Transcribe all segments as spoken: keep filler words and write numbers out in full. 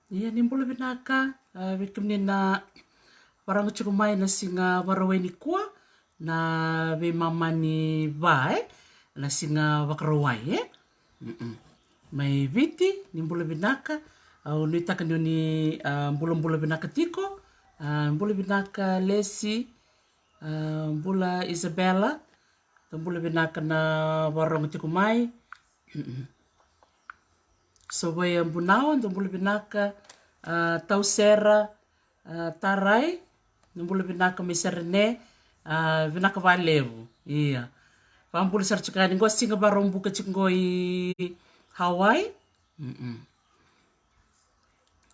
Ia ni bula vinaka, a, vei kemuni na varago tiko mai na siga Vakarauwai nikua, na veimama ni va, e, na siga Vakarauwai, e. Mm-mm. Mai Viti, ni bula vinaka, au nuitaka ni o ni, a, bulabula vinaka tiko, a, bula vinaka Lesi, a, bula Isabella, dou bula vinaka na vakarogo tiko mai. Mm-mm. Sovoia Bunawa, dou bula vinaka, a, Tausera, a, Tarai, dou bula vinaka mai Serene, a, vinaka valevu. Ia. Vakabula sara tiko yani, qo siga Vakaraubuka tiko qo i Hawaii. Mm-mm.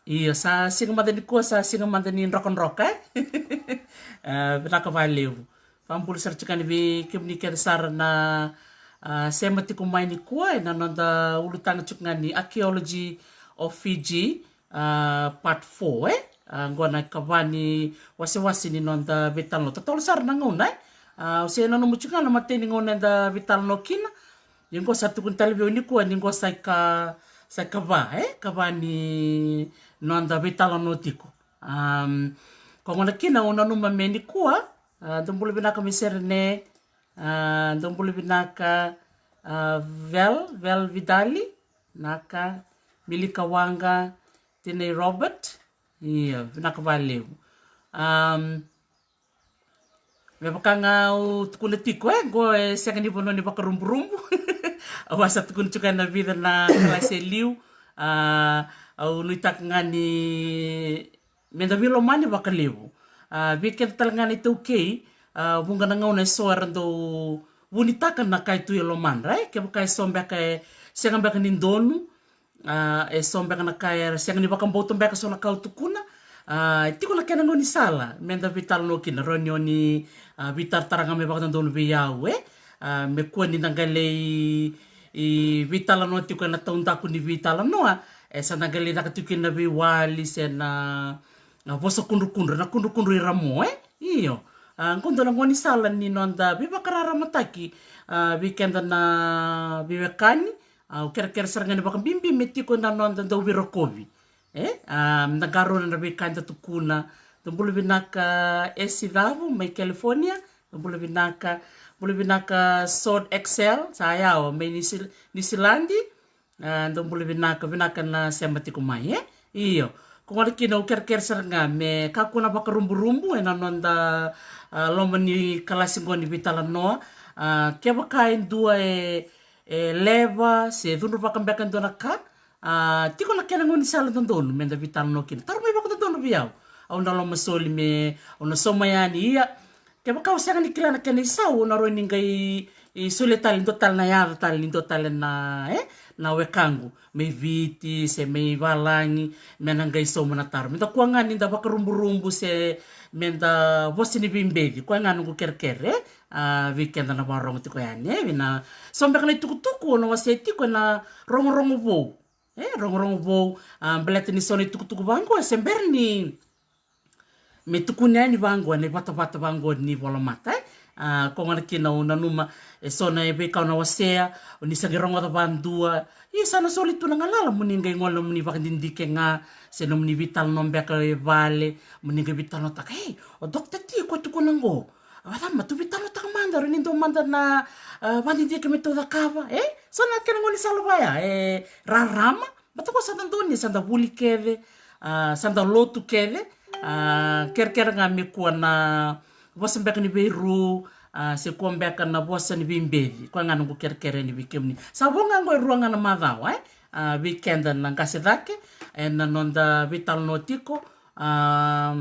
Io, sa siga mada nikua, sa siga mada ni drokadroka, e? A, vinaka valevu. Vakabula sara tiko yani vei kemuni kece sara na, a, sema tiko mai nikua, ena noda ulutaga tiko ga ni Archaeology of Fiji, a, part four, e? A, qo na ikava ni wasewase ni noda veitalanoa. Totolo sara na gauna, e? A, au se nanuma tiko ga na imatai ni gauna eda veitalanoa kina. Ia qo sa tukuni tale vei au nikua ni qo sa ika, sa ikava, e? Ikava ni noda veitalanoa tiko. Am, ko gona kina au nanuma me nikua, a, dou bula vinaka mai Serene, a, dou bula vinaka, a, Vel, Vel Vidali, naka, Milika Waqa, Tinai Robert, ia, vinaka valevu. Am, Me vaka ga au tukuna tiko, e, qo e sega ni vanua ni vakaruburubu. Au a sa tukuna tiko ena vica na kalasi e liu. A, au nuitaka ga ni meda veilomani vakalevu. A, vei keda tale ga na iTaukei, a, vuqa na gauna eso era dau vunitaka na ka e tu e lomadra, e, kevaka eso beka e sega beka ni donu, a, eso beka na ka era sega ni vakabauta beka so na ka au tukuna. A, e tiko na kena gaunisala meda veitalanoa kina, rawa ni o ni, a, veitaratara ga me vakadodonu vei au, e. A, me kua ni da qai lai veitalanoa tiko ena taudaku ni veitalanoa, e, sa da qai lai caka tiko kina na veiwali se na, na vosa kudrukudru, na kudrukudru i Ramo, e. Io. A, qo dua na gaunisala ni noda veivakararamataki, a, vei keda na veiwekani, au kerekere sara ga ni vakabibi me tiko na noda dau veirokovi. E, a, da qarauna na veika eda tukuna. Dou bula vinaka Esi Cavu mai California. Dou bula vinaka, bula vinaka Sword Excel, sa yawa mai Niusil-, Niusiladi. A, dou bula vinaka, vinaka na sema tiko mai, e? Io. Ko gona kina au kerekere sara ga me kakua na vakaruburubu ena noda, a, loma ni kalasi qo ni veitalanoa. A, kevaka e dua e, e leva se cudruvaka beka e dua na ka, a, tiko na kena gaunisala dodonu meda veitalanoa kina, taura mai vakadodonu vei au. Au na lomasoli me, au na sauma yani, ia. Kevaka au sega ni kila na kena isau, au na rawa ni qai, i, solia tale ni dua tale na yaca tale ni dua tale na, e, na wekaqu mai Viti se mai valagi, me na qai sauma na taro. Meda kua ga ni da vakaruburubu se meda vosa ni veibeci. Koya ga noqu kerekere, e? A, vei keda na vakarogo tiko yani, e? Vei na so beka na itukutuku au na wasea tiko ena rogorogo vou. E, rogorogo vou, a, baleta ni so na itukutuku vaqo, e se bera ni me tukuni yani vaqo ena ivatavata vaqo ni volamata, e. A, ko gona kina au nanuma, e so na veika au na wasea, o ni sa qai rogoca vadua. Ia sa na soli tu na galala, mo ni qai gole nomuni vakadidike ga, se nomuni veitalanoa beka e vale, mo ni qai veitalanoataka, ei, o Doctor T ko tukuna qo. A, vacava, ma tu veitalanoataka mada, rawa ni dua mada na, a, vakadidike me tou cakava, e? So na kena gaunisala vaya, e, rarama, baleta ko sa da donuya, sa da vuli kece, a, sa da lotu kece, a, kerekere ga me kua na vosa beka ni veiru, a, se kua beka na vosa ni veibeci, koya ga noqu kerekere ni vei kemuni. Sa vo ga qo e rua ga na macawa, e? A, vei keda na qase cake, ena noda veitalanoa tiko, a,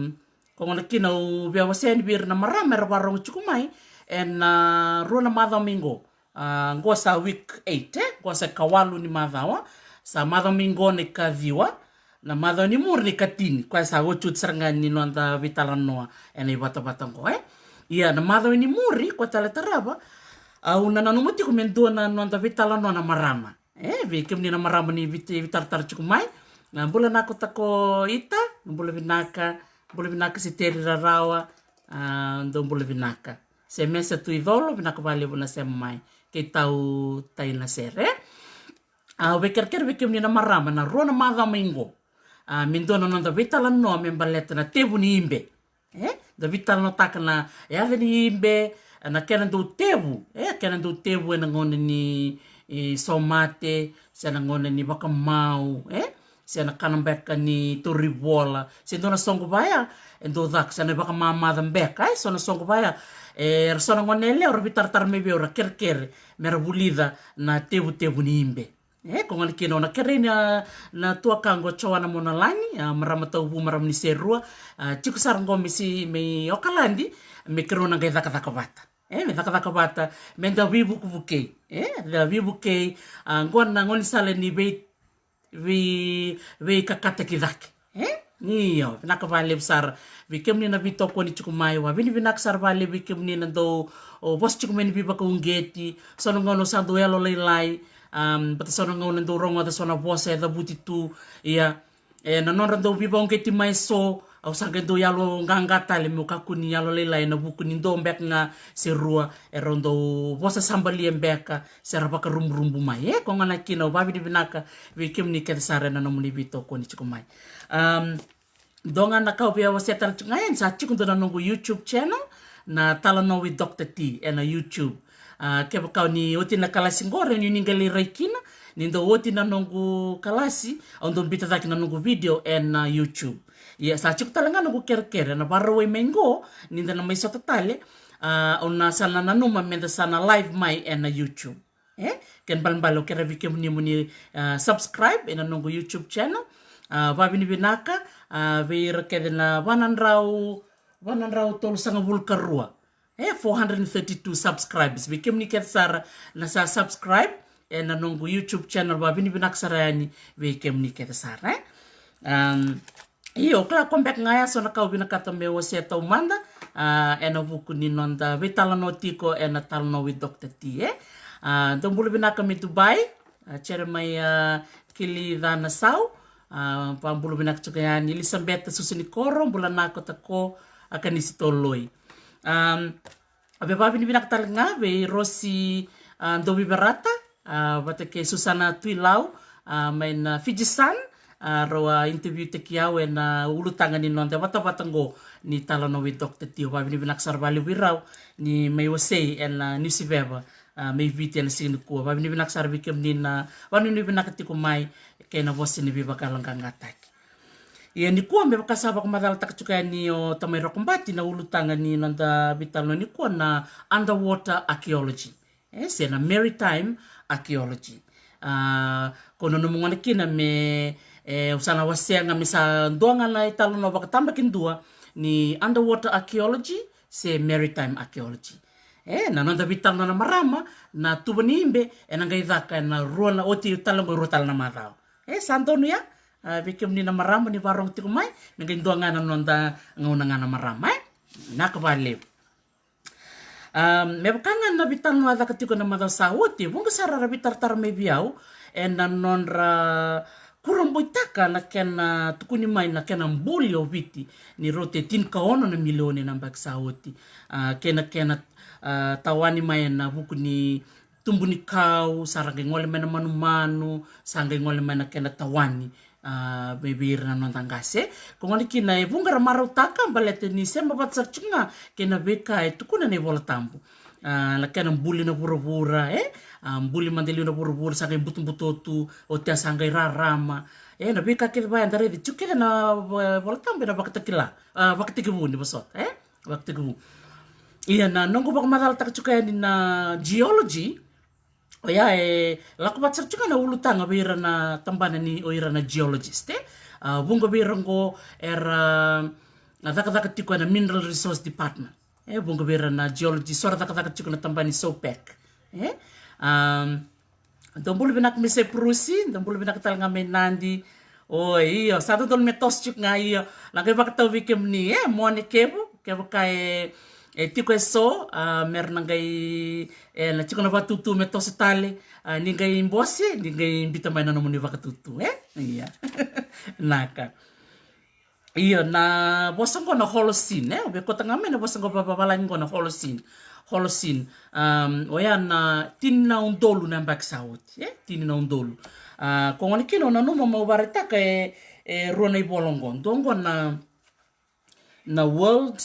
Ko gona kina au via wasea yani vei ira na marama era vakarogo tiko mai ena, a, rua na macawa mai qo. A, qo sa week eight, e? Qo sa ikawalu ni macawa. Sa macawa mai qo na ikaciwa. Na macawa ni muri na ikatini. Koya sa otioti sara ga ni noda veitalanoa ena ivatavata qo, e? Ia, na macawa ni muri, ko tale tarava, au na nanuma tiko me dua na noda veitalanoa na marama. E, vei kemuni na marama ni vit-, veitaratara tiko mai. Na bula nako tako ita, na bula vinaka, bula vinaka se Teri Rarawa, a, dou bula vinaka. Se Mesa Tuicolo, vinaka valevu na sema mai. Kei tau tai na sere. A, au via kerekere vei kemuni na marama, na rua na macawa mai qo. A, me dua na noda veitalanoa me baleta na tevu ni ibe. E, da veitalanoataka na yaca ni ibe, na kena dau tevu, e, kena dau tevu ena gauna ni, e, somate, se na gauna ni vakamau, e, se na kana beka ni tauri vola, se dua na soqo vaya e dau caka, se na vakamamaca beka, e, so na soqo vaya, e, era so na gone yalewa ra veitaratara mai vei au ra kerekere me ra vulica na tevutevu ni ibe. E, ko gona kina au na kerei na, na tuakaqu o Joana Monalagi, a, marama tauvu, marama ni Serua, a, tiko sara qo me si, me i Okaladi, me keirau na qai cakacaka vata. E, me cakacaka vata, me da veivukevukei. E, da veivukei, a, qo na gaunisala ni vei, vei, veikakataki cake. E, io, vinaka vakalevu sara. Vei kemuni na veitokoni tiko mai, vakavinavinaka sara vakalevu vei kemuni na dau, o, vosa tiko mai ni veivakauqeti, so na gauna au sa dau yalolailai, am, baleta so na gauna dau rogoca so na vosa e cavuti tu, ia, e, na nodra dau veivakauqeti mai so, au sa qai dau yaloqaqa tale meu kakua ni yalolailai ena vuku ni dua beka ga se rua, e rau dau vosa sabalia beka, se ra vakaruburubu mai. E, ko gona kina au vakavinavinaka vei kemuni kece sara ena nomuni veitokoni tiko mai. Am, dua ga na ka au via wasea tale tiko ga yani, sa tiko dua na noqu YouTube channel, na Talanoa with Doctor T, ena YouTube. A, kevaka o ni oti na kalasi qo, rawa ni o ni qai lai rai kina, ni dau oti na noqu kalasi, au dau biuta cake na noqu video ena YouTube. Ia, sa tiko tale ga noqu kerekere, na Vakarauwai mai qo, ni da na mai sota tale, a, au na sa na nanuma me da sa na live mai ena YouTube. E, kena ibalebale au kerea vei kemuni mo ni, a, subscribe ena noqu YouTube channel. A, vakavinavinaka, a, vei ira kece na va na drau, va na drau tolusagavulu ka rua. E, four hundred and thirty-two subscribers. Vei kemuni kece sara na sa subscribe ena noqu YouTube channel, vakavinavinaka sara yani vei kemuni kece sara, e. Am, io, kila ko beka ga ya so na ka au vinakata meu wasea taumada, a, ena vuku ni noda veitalanoa tiko ena Talanoa with Doctor T, e. A, dou bula vinaka mai Dubai, a, Jeremiah, a, Kili Cana Sau, a, vakabula vinaka tiko yani Elisabeta Susu ni Koro, bula na kota ko, a, Kanisi Toloi. Am, a, via vakavinavinaka tale ga vei Rosi, a, Doviverata, a, vata kei Susana Tuilau, a, mai na Fiji Sun, a, rau a interview taki au ena ulutaga ni noda vatavata qo ni Talanoa with Doctor T. Vakavinavinaka sara vakalevu vei rau ni mai wasei ena Niusiveva, a, mai Viti ena siga nikua. Vakavinavinaka sara vei kemuni na vanuinui vinaka tiko mai kei na vosa ni veivakayaloqaqataki. Ia nikua me vaka sa vakamacalataka tiko yani o Tamai Rokobati na ulutaga ni noda veitalanoa nikua na underwater archaeology. E, se na maritime archaeology. A, ko nanuma gona kina me, e, au sa na wasea ga me sa dua ga na italanoa vakatabakidua ni underwater archaeology se maritime archaeology. E, na noda veitalanoa na marama, na tuva ni ibe, ena qai caka ena rua na oti tale qo rua tale na macawa. E, sa donu ya, a, vei kemuni na marama ni varogo tiko mai, me qai dua ga na noda gauna ga na marama, e. Vinaka vakalevu. Am, me vaka ga na veitalanoa caka tiko na macawa sa oti, vuqa sara ra veitaratara mai vei au ena nodra kurabuitaka na kena tukuni mai na kena buli o Viti, ni rauta e tinikaono na milioni na yabaki sa oti. A, kei na kena, a, tawani mai ena vuku ni tubu ni kau, sa ra qai gole mai na manumanu, sa qai gole mai na kena tawani, a, mai vei ira na noda qase. Ko gona kina e vuqa ra marautaka baleta ni sema vata sara tiko ga kei na veika e tukuna na iVola Tabu. A, na kena buli na vuravura, e? A, buli mada e liu na vuravura, sa qai butobuto tu, oti ya sa qai rarama. E, na veika kece vaya eda raica tiko kece na, e, Vola Tabu ena Vakatakila, a, Vakatekivu ni vosota, e? Vakatekivu. Ia na noqu vakamacalataka tiko yani na geology, oya e lako vata sara tiko na ulutaga vei ira na tabana ni o ira na geologist, e? A, vuqa vei ira qo era, a, cakacaka tiko ena Mineral Resource Department. E, vuqa vei ira na geologist, so ra cakacaka tiko na tabana ni SOPEC. E? Am, dou bula vinaka mai Sepurusi, dou bula vinaka tale ga mai Nadi. O, io, sa dodonu me toso tiko ga, io. Na qai vakatau vei kemuni, e, Mone Kevu, kevaka e, e tiko e so, a, me ra na qai, e, na tiko na vatutu me toso tale, a, ni qai bose, ni qai bita mai na nomuni vakatutu, e? Ia. Naka. Io, na vosa qo na Holocene, e? Au via kauta ga mai na vosa qo vavavalagi qo na Holocene. Holocene. Am, oya na tini na udolu na yabaki sa oti, e? Tini na udolu. A, ko gona kina au nanuma meu vakaraitaka e, e rua na ivola oqo. Dua oqo na, na World,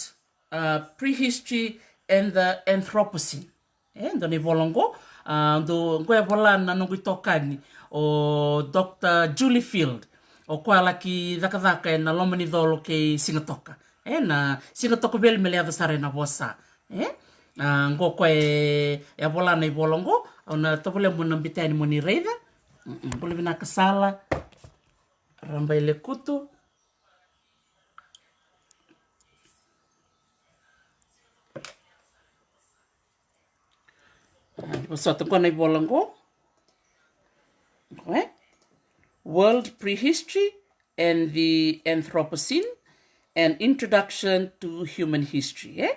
uh, Prehistory and the Anthropocene. E dua na ivola oqo, a, dua oqo e vola na noqu itokani o Doctor Julie Field. O koya laki cakacaka ena loma ni colo kei Sigatoka. E na Sigatoka veli me lai yaco sara ena vosa. E a, oqo koya e, e vola na ivola oqo. Au na tovolea mo na biuta yani mo ni raica. Mm-mm. Bula vinaka Sala. Rabai Lekutu. Vosota qo na ivola qo. E? World Prehistory and the Anthropocene, An Introduction to Human History, e?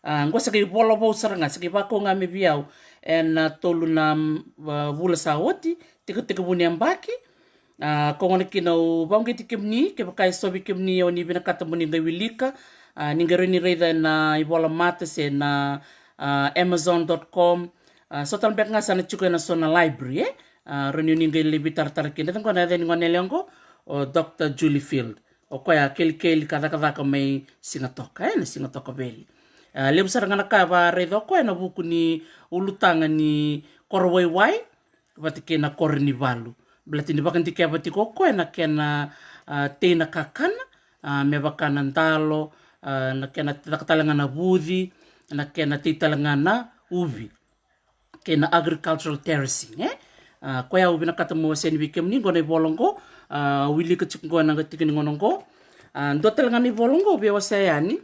A, qo sa qai vola vou sara ga, sa qai vakau ga me vei au ena, a, tolu na, a, vula sa oti, tiko tiko vuni yabaki. A, ko gona kina au vauqeti kemuni, kevaka e sovi kemuni, o ni vinakata mo ni qai wilika. A, ni qai rawa ni raica ena ivola mata se na, a, amazon dot com. A, so tale beka ga sa na tiko ena so na library, e? A, rawa ni o ni qai lai veitaratara kina. Qo na yaca ni gone yalewa qo, o Doctor Julie Field. O koya kelikeli ka cakacaka mai Sigatoka, e, na Sigatoka veli. A, levu sara ga na ka e vakaraica o koya ena vuku ni ulutaga ni koro waiwai vata kei na koro ni valu. Baleta ni vakadikeva tiko o koya na kena, a, tei na kakana, a, me vaka na dalo, a, na kena caka tale ga na vuci, na kena tei tale ga na uvi, kei na agricultural terracing, e? A, koya au vinakata mo wasea yani vei kemuni qo na ivola qo, a, wilika tiko qo na tikiniqono qo. A, dua tale ga na ivola qo via wasea yani.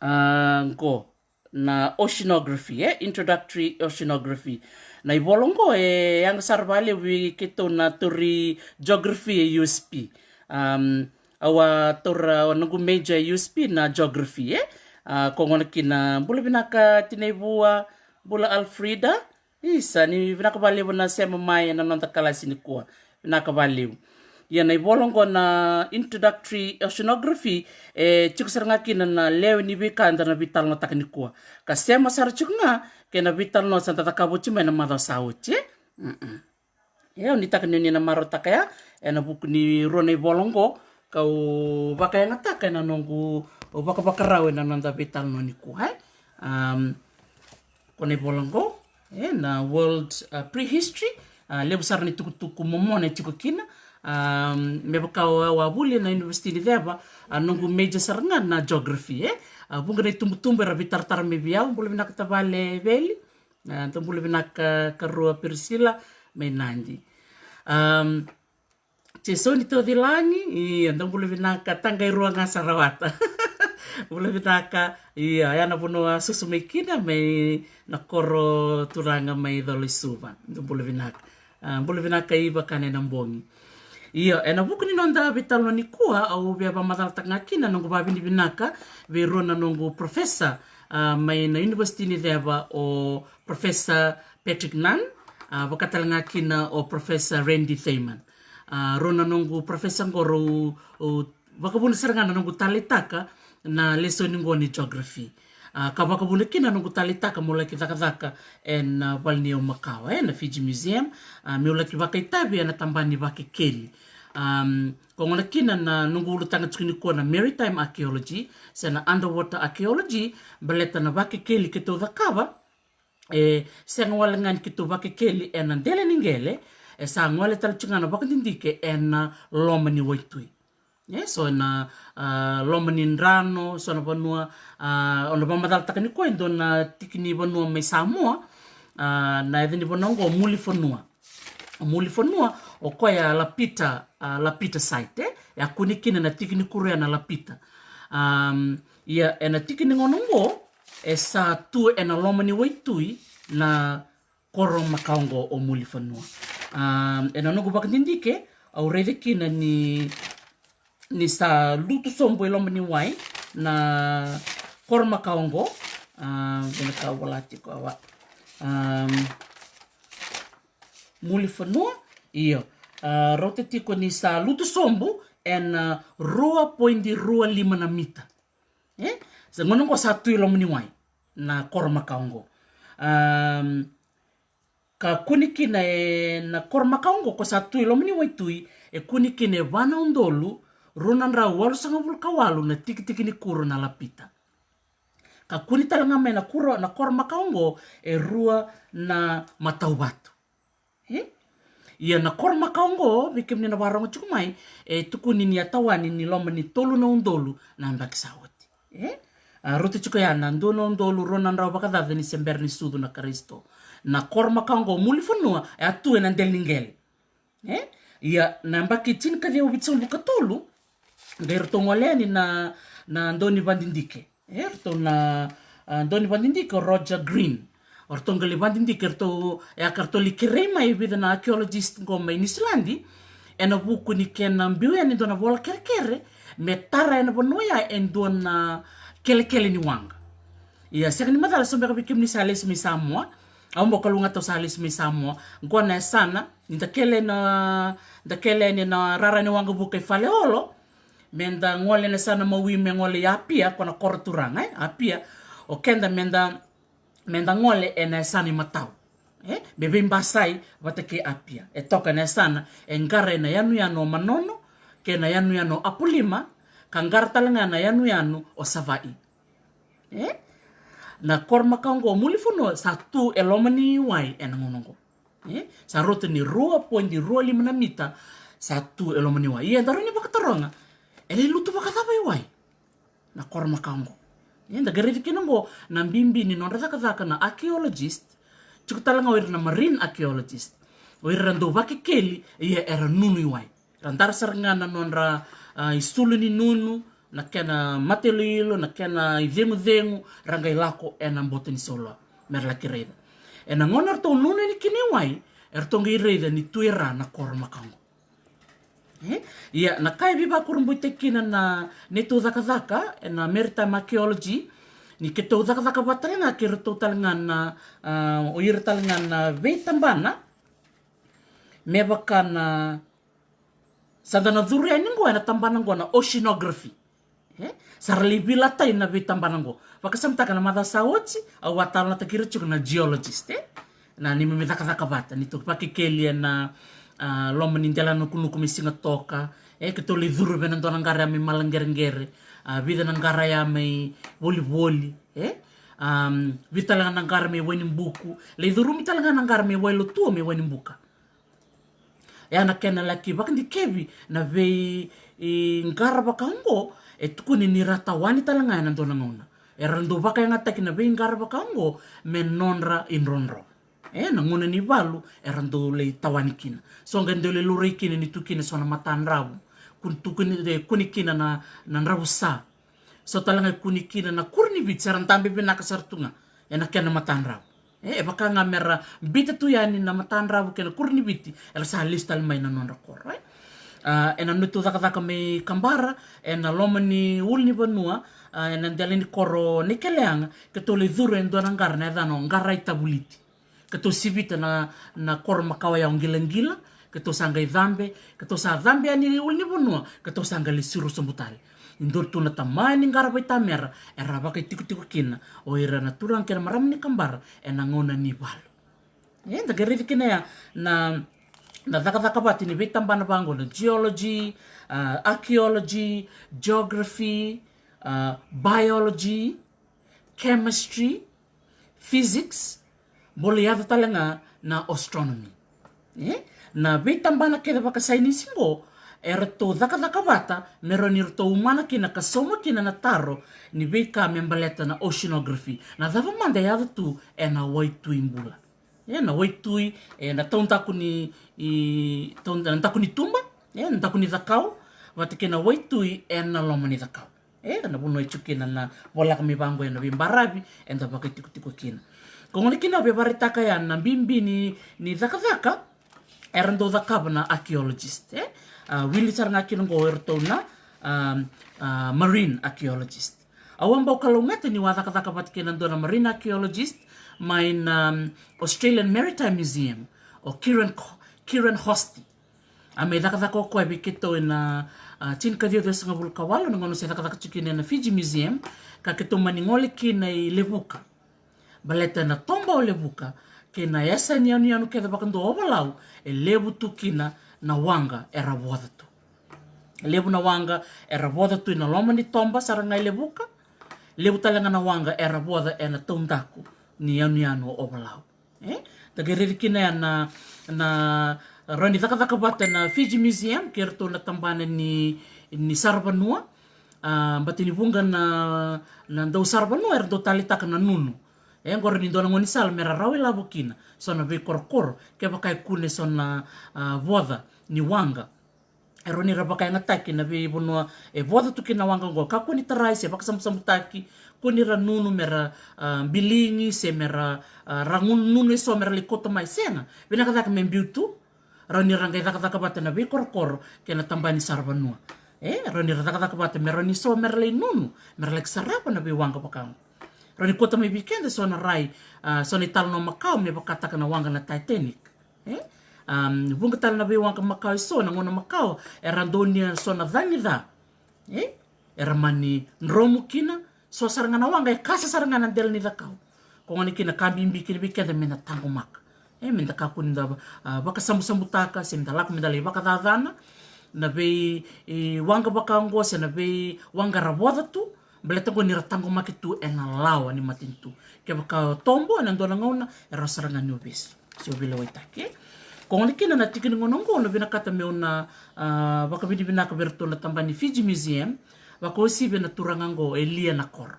A, qo na oceanography, e? Introductory oceanography. Na ivola qo e yaga sara vakalevu vei keitou na tauri geography e U S P. Um, au a taura, a, noqu major e U S P na geography, e? A, ko gona kina, bula vinaka Tinaivua, bula Alfrida. Isa, ni vinaka vakalevu na sema mai ena noda kalasi nikua. Vinaka vakalevu. Ia na ivola qo na Introductory Oceanography, e tiko sara ga kina na lewe ni veika eda na veitalanoataka nikua. Ka sema sara tiko ga kei na veitalanoa sa da cakava oti mai na macawa sa oti, e? Mm-mm. E, au nuitaka ni o ni na marautaka ya, ena vuku ni rua na ivola qo, kau vakayagataka ena noqu vakavakarau ena noda veitalanoa nikua, e? Um, ko na ivola qo, e, na World, uh, Prehistory, a, levu sara ni tukutuku momona e tiko kina, um, me vaka au a vuli na University ni Ceva, a, noqu major sara ga na geography, e? A, vuqa na itubutubu era veitaratara mai vei au, bula vinaka tavale Veli, a, dou bula vinaka karua Priscilla, mai Nadi. Um, Jesoni Taucilagi, ia, dou bula vinaka, taqai rua ga sa rawata. Bula vinaka, ia, ya na vanua susu mai kina, mai na koro turaga mai Colo-i-Suva. Dou bula vinaka. A, bula vinaka Iva Kane na bogi. Ia, ena vuku ni noda veitalanoa nikua, au via vakamacalataka ga kina noqu vakavinavinaka vei rua na noqu professor, a, mai na University ni Ceva, o Professor Patrick Nunn, a, vaka tale ga kina o Professor Randy Thaman. A, rua na noqu professor qo rau, au vakavuna sara ga na noqu taleitaka na lesoni qo ni geography. A, ka vakavuna kina na noqu taleitaka meu laki cakacaka ena, a, vale ni yau makawa, e, na Fiji Museum, a, meu laki vakaitavi ena tabana ni vakekeli. Um, ko gona kina na noqu ulutaga tiko nikua na maritime archaeology, se na underwater archaeology, baleta na vakekeli keitou cakava, e sega wale ga ni keitou vakekeli ena dela ni qele, e sa gole tale tiko ga na vakadidike ena loma ni waitui. E, so na, a, loma ni drano, so na vanua, a, au na vakamacalataka nikua e dua na tiki ni vanua mai Samoa, a, na yaca ni vanua oqo Mulifanua. Mulifanua, o koya lapita, a, lapita site, e, e a kune kina na tiki ni kuru ya na lapita. Um, ia, ena tiki ni gauna oqo, e sa tu ena loma ni waitui na koro makawa oqo o Mulifanua. Um, ena noqu vakadidike, au raica kina ni, ni sa lutu sobu e loma ni wai na koro makawa oqo. Um, vinaka au vola tiko, a, um, Mulifanua, io. A, rauta tiko ni sa lutu sobu ena, a, rua poidi rua lima na mita. E? Sa gauna oqo sa tu i loma ni wai na koro makawa oqo. Um, ka kune kina ena koro makawa oqo ko sa tu i loma ni waitui, e kune kina e va na udolu rua na drau walusagavulu ka walu na tikitiki ni kuro na lapita. Ka kune tale ga mai na kuro, na koro makawa oqo e rua na matauvatu. E? Ia na koro makawa oqo, vei kemuni na vakarogo tiko mai, e tukuni ni a tawani ni loma ni tolu na udolu na yabaki sa oti. E? A rauta tiko ya na dua na udolu rua na drau vakacaca ni se bera ni sucu na Karisito. Na koro makawa oqo Mulifanua e a tu ena dela ni qele. E? Ia na yabaki tinikaciwa vitusagavulu ka tolu, qai ratou gole yani na, na daunivadidike. E, ratou na, a, daunivadidike o Roger Green. O ratou qai lai vadidike, ratou, e a ka ratou lai kerei mai e vica na archaeologist qo mai Niusiladi, ena vuku ni kena biu yani e dua na vola kerekere me tara ena vanua ya e dua na kelekele ni waqa. Ia sega ni macala, so beka vei kemuni sa lesu mai Samoa, au bau kalougata au sa lesu mai Samoa. Qo na yasana ni da kele na, da kele yani na rara ni waqavuka i Faleolo, me da gole ena yasana mawi me gole i Apia, ko na koro turaga, e, Apia. O keda me da, me da gole ena yasana i Matau, e, me veibasai vata kei Apia. E toka ena yasana e qara ena yanuyanu o Manono kei na yanuyanu o Apolima, ka qara tale ga na yanuyanu o Savai'i. E? Na koro makawa oqo Mulifanua sa tu e loma ni wai ena gauna oqo. E? Sa rauta ni rua poidi rua lima na mita sa tu e loma ni wai. Ia da rawa ni vakataroga, e lai lutu vakacava i wai na koro makawa oqo? E, da qai raica kina oqo na bibi ni nodra cakacaka na archaeologist, tiko tale ga o ira na marine archaeologist, o ira era dau vakekeli, ia era nunu i wai. Ra dara sara ga na nodra, a, isulu ni nunu, na kena matailoilo, na kena icegucegu, ra qai lako ena boto ni soloa me ra laki raica. Ena gauna eratou nunu yani kina i wai, eratou qai raica ni tu e ra na koro makawa oqo. E? Ia na ka e veivakurabuitaki kina na neitou cakacaka ena maritime archaeology, ni keitou cakacaka vata tale ga kei iratou tale ga na, a, o ira tale ga na veitabana, me vaka na, sa da na curu yani qo ena tabana qo na oceanography. E? Sa ra lai vilatai na veitabana qo. Vakasamataka na macawa sa oti, au a talanoataki ira tiko na geologist, e? Na neimami cakacaka vata, neitou vakekeli ena, a, loma ni dela nukunuku mai Sigatoka, e, keitou lai curu vei na dua na qara ya mai Malaqereqere, a, vica na qara ya mai Volivoli, e? Am, vica tale ga na qara mai Wainibuku, lai curumi tale ga na qara mai Wailotua mai Wainibuka. E a na kena laki vakadikevi na vei, i, qara vaka oqo, e tukuni ni ra tawani tale ga ena dua na gauna. Era dau vakayagataki na veiqara vaka oqo me nodra idrodro. E, na gauna ni valu era dau lai tawani kina. So qai dau lai laurai kina ni tu kina so na matadravu. Kuni, tu kuni, e, kuni kina na, na dravusa. So tale ga e kuni kina na kuro ni Viti, sa ra dabe vinaka sara tu ga ena kena matadravu. E, e vaka ga me ra biuta tu yani na matadravu kei na kuro ni Viti, era sa lesu tale mai na nodra koro, e. A, ena neitou cakacaka mai Kabara, ena loma ni ulunivanua, a, ena dela ni koro Naikeleaga, keitou lai curu e dua na qara na yacana o Qara i Tavuliti. Keitou sivita na, na koro makawa ya o Qilaqila, keitou sa qai cabe, keitou sa cabe yani i ulunivanua, keitou sa qai lai siro sobu tale. E duri tu na tamani qara vaitamera era vakaitikotiko kina o ira na turaga kei na marama ni Kabara ena gauna ni valu. E, da qai raica kina ya na, na cakacaka vata ni veitabana vaqo na geology, a, archaeology, geography, a, biology, chemistry, physics, bole yaco tale ga na astronomy. E? Na veitabana kece vakasainisi qo, eratou cakacaka vata me rawa ni ratou umana kina ka sauma kina na taro ni veika me baleta na oceanography. Na cava mada e yaco tu ena waitui bula. E, na waitui, e, na taudaku ni, i, tau, na daku ni tuba, e, na daku ni cakau, vata kei na waitui ena loma ni cakau. E, na vanua e tu kina na voleka mai vaqo ena veibaravi eda vakaitikotiko kina. Ko gona kina au via vakaraitaka ya na bibi ni, ni cakacaka era dau cakava na archaeologist, e? A, wili sara ga kina qo o iratou na, a, a, marine archaeologist. Au a bau kalougata niu a cakacaka vata kei na dua na marine archaeologist mai na, um, Australian Maritime Museum, o Kieran Co-, Kieran Hosty. A mai cakacaka o koya vei keitou ena, a, tinikaciwa ciwasagavulu ka walu, na gauna au se cakacaka tiko kina ena Fiji Museum, ka keitou mani gole kina i Levuka. Baleta na toba o Levuka kei na yasa ni yanuyanu kece vakadua o Ovalau, e levu tu kina na waqa era voca tu. Levu na waqa era voca tu ina loma ni toba sara ga i Levuka. Levu tale ga na waqa era voca ena taudaku ni yanuyanu o Ovalau. E? Da qai raici kina ya na, na rawa ni cakacaka vata na Fiji Museum kei iratou na tabana ni, ni saravanua. A, baleta ni vuqa na, na dau saravanua era dau taleitaka na nunu. E, qori ni dua na gaunisala me ra rawa ilavo kina so na veikorokoro kevaka e kune so na, a, voca ni waqa. E rawa ni ra vakayagataki na veivanua e voca tu kina na waqa oqo, kakua ni tarai se vakasabusabutaki, kua ni ra nunu me ra, a, biligi se me ra, a, ra gu-, nunu eso me ra lai kauta mai, sega. Vinaka cake me biu tu. Rawa ni ra qai cakacaka vata na veikorokoro kei na tabana ni saravanua. E, rawa ni ra cakacaka vata me rawa ni so me ra lai nunu, me ra laki sarava na veiwaqa vaka oqo. Rawa ni kauta mai vei keda so na rai, a, so na italanoa makawa me vakataka na waqa na Titanic. E? Am, vuqa tale na veiwaqa makawa eso, na gauna makawa era donuya so na cagi ca. E? Era mani dromu kina, so sara ga na waqa e kasa sara ga na dela ni cakau. Ko gona kina ka bibi kina vei keda me da taqomaka. E, me da kakua ni da, a, vakasabusabutaka se me da lako me da lai vakacacana na vei, e, waqa vaka oqo se na veiwaqa ra voca tu. Baleta oqo ni ra taqomaki tu ena lawa ni matanitu. Kevaka o tobo ena dua na gauna, e rawa sara ga ni o vesu se o veilewaitaki. Ko gona kina na tiki ni gauna oqo, na vinakata meu na, a, vakavinavinaka vei iratou na tabana ni Fiji Museum, vakauasivi na turaga oqo, Elia Nakoro.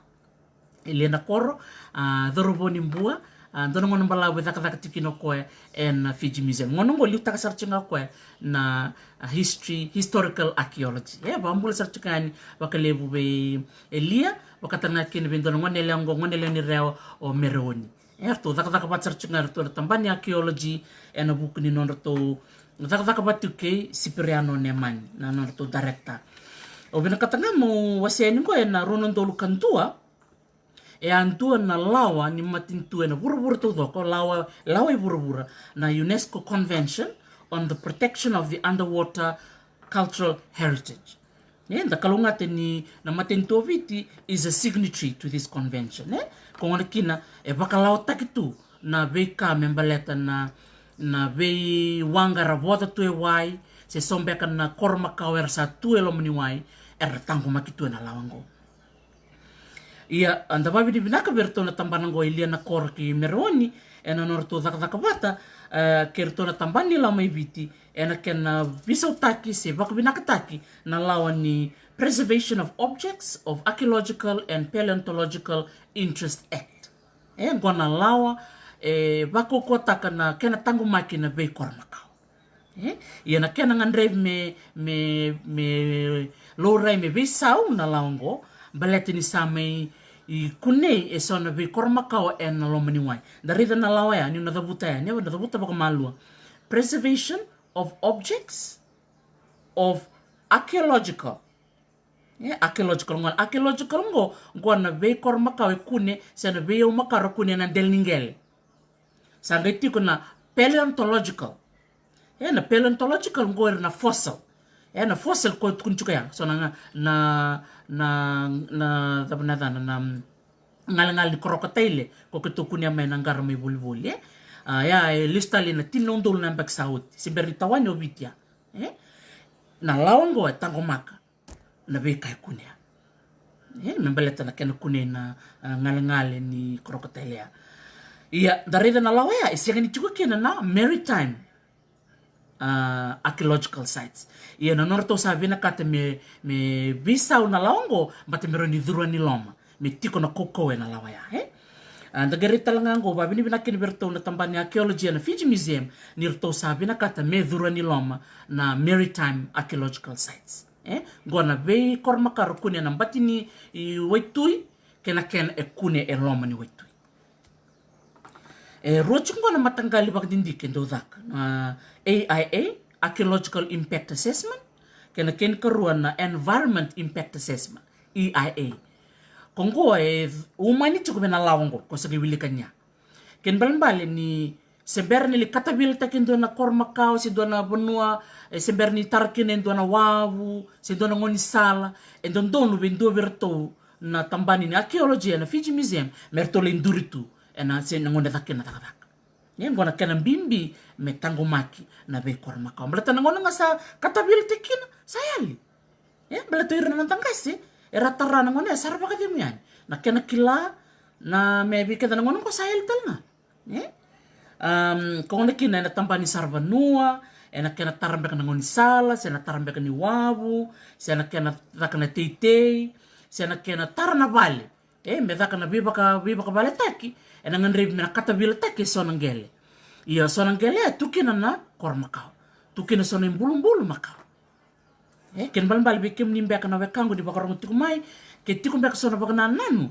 Elia Nakoro, a, cauravou ni Bua, a, dua na gauna balavu e cakacaka tiko kina o koya ena Fiji Museum. Gauna oqo liutaka sara tiko ga o koya na, a, history, historical archaeology. E, vakabula sara tiko yani vakalevu vei Elia, vakataka ga kina vei dua na gone yalewa oqo, gone yalewa ni Rewa, o Mereoni. E, eratou cakacaka vata sara tiko ga eratou na tabana ni archaeology ena vuku ni nodratou cakacaka vata tiko kei Sipiriano Nemani, na nodratou director. Au vinakata ga meu wasea yani oqo ena rua na udolu ka dua, e a dua na lawa ni matanitu ena vuravura taucoko, lawa, lawa i vuravura, na UNESCO Convention on the Protection of the Underwater Cultural Heritage. E, da kalougata ni na matanitu o Viti is a signatory to this convention. E, ko gona kina e vakalawataki tu na veika me baleta na, na veiwaqa ra voca tu e wai, se so beka na koro makawa era sa tu e loma ni wai, era taqomaki tu ena lawa oqo. Ia, a, da vakavinavinaka vei iratou na tabana oqo, Elia Nakoro kei Mereoni, ena nodratou cakacaka vata, e, kei iratou na tabana ni lawa mai Viti, ena kena veisautaki se vakavinakataki na lawa ni Preservation of Objects of Archaeological and Paleontological Interest Act. E, oqo na lawa e vakaukauwataka na kena taqomaki na veikoro makawa. E? Ia na kena gadrevi me, me, me laurai me veisau na lawa oqo, baleta ni sa mai kunei eso na veikoro makawa ena loma ni wai. Da raica na lawa ya, niu na cavuta yani, au na cavuta vakamalua. Preservation of objects of archaeological. E, archaeological, oqo, archaeological oqo, oqo na veikoro makawa e kune, se na veiyau makawa ra kune ena dela ni qele. Sa qai tiko na paleontological. E, na paleontological oqo ira na fossil. E, na fossil ko tukuni tiko ya. So na, na, na, na, cava na yacana, na, mm, galegale ni crocodile, ko keitou kunea mai na qara mai volivoli, e. A, ya, e lesu tale ina tini na udolu na yabaki sa oti. Se bera ni tawani o Viti ya. E? Na lawa oqo e taqomaka na veika e kunea. E, me baleta na kena kunei na, a, galegale ni crocodile ya. Ia, da raica na lawa ya, e sega ni tiko kina na maritime, a, archaeological sites. Ia, na nodratou sa vinakata me, me veisau na lawa oqo, baleta me rawa ni curu yani i loma. Me tiko na kaukauwa ena lawa ya, e? A, da qai rai tale ga oqo, vakavinavinaka kina vei iratou na tabana ni archaeology ena Fiji Museum, ni ratou sa vinakata me curu yani i loma na maritime archaeological sites. E? Oqo na veikoro makawa ra kune ena bati ni, i, waitui, kei na kena e kune e loma ni waitui. E rua tiko oqo na mataqali vakadidike e dau caka, na A I A, Archaeological Impact Assessment, kei na kena ikarua na Environment Impact Assessment, E I A. Ko oqo e umani tiko vei na lawa oqo, ko sa qai wilika ni ya. Kena ibalebale ni se bera ni lai katavilataki e dua na koro makawa, se dua na vanua, e se bera ni tara kina e dua na wavu, se dua na gaunisala, e dodonu vei dua vei iratou na tabana ni archaeology ena Fiji Museum, me ratou lai duri tu ena, se na gauna e caka kina na cakacaka. E, qo na kena bibi me taqomaki na veikoro makawa. Baleta na gauna ga sa katavilati kina, sa yali. E, baleta ira na noda qase era tara na gauna ya sa ra vakacegu yani. Na kena kila, na me vei keda na gauna qo sa yali tale ga. E? Am, ko gauna kina ena tabana ni saravanua, ena kena tara beka na gaunisala, se na tara beka ni wavu, se na kena caka na teitei, se na kena tara na vale. E, me caka na veivaka, veivakavaletaki, ena gadrevi me na katavilataki eso na qele. Ia, so na qele e tu kina na koro makawa. Tu kina so na ibulubulu makawa. E, kena ibalebale vei kemuni beka na wekaqu ni vakarorogo tiko mai, ke tiko beka so na vakanananu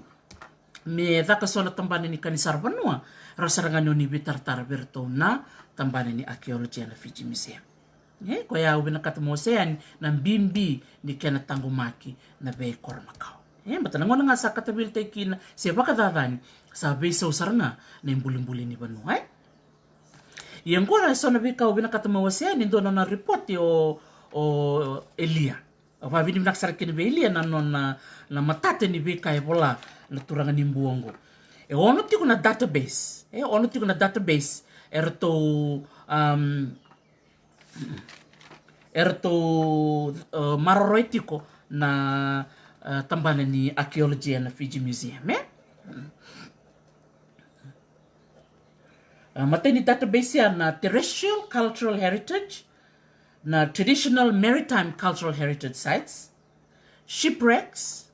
me caka so na tabana ni ka ni saravanua, rawa sara ga ni o ni veitaratara vei iratou na tabana ni archaeology ena Fiji Museum. E, koya au vinakata mo wasea yani na bibi ni kena taqomaki na veikoro makawa. E, baleta na gauna ga sa katavilataki kina se vakacacani, sa veisau sara ga na ibulibuli ni vanua, e? Ia qo na so na veika au vinakata mo wasea yani, dua na nona ripote o, o Elia. Au vakavinavinaka sara kina vei Elia na nona, na matata ni veika e vola na turaga ni Bua qo. E ono tiko na database. E ono tiko na database. Eratou, am, eratou, e, maroroi tiko na, e, tabana ni archaeology ena Fiji Museum, e? A, matai ni database ya na terrestrial cultural heritage, na traditional maritime cultural heritage sites, shipwrecks,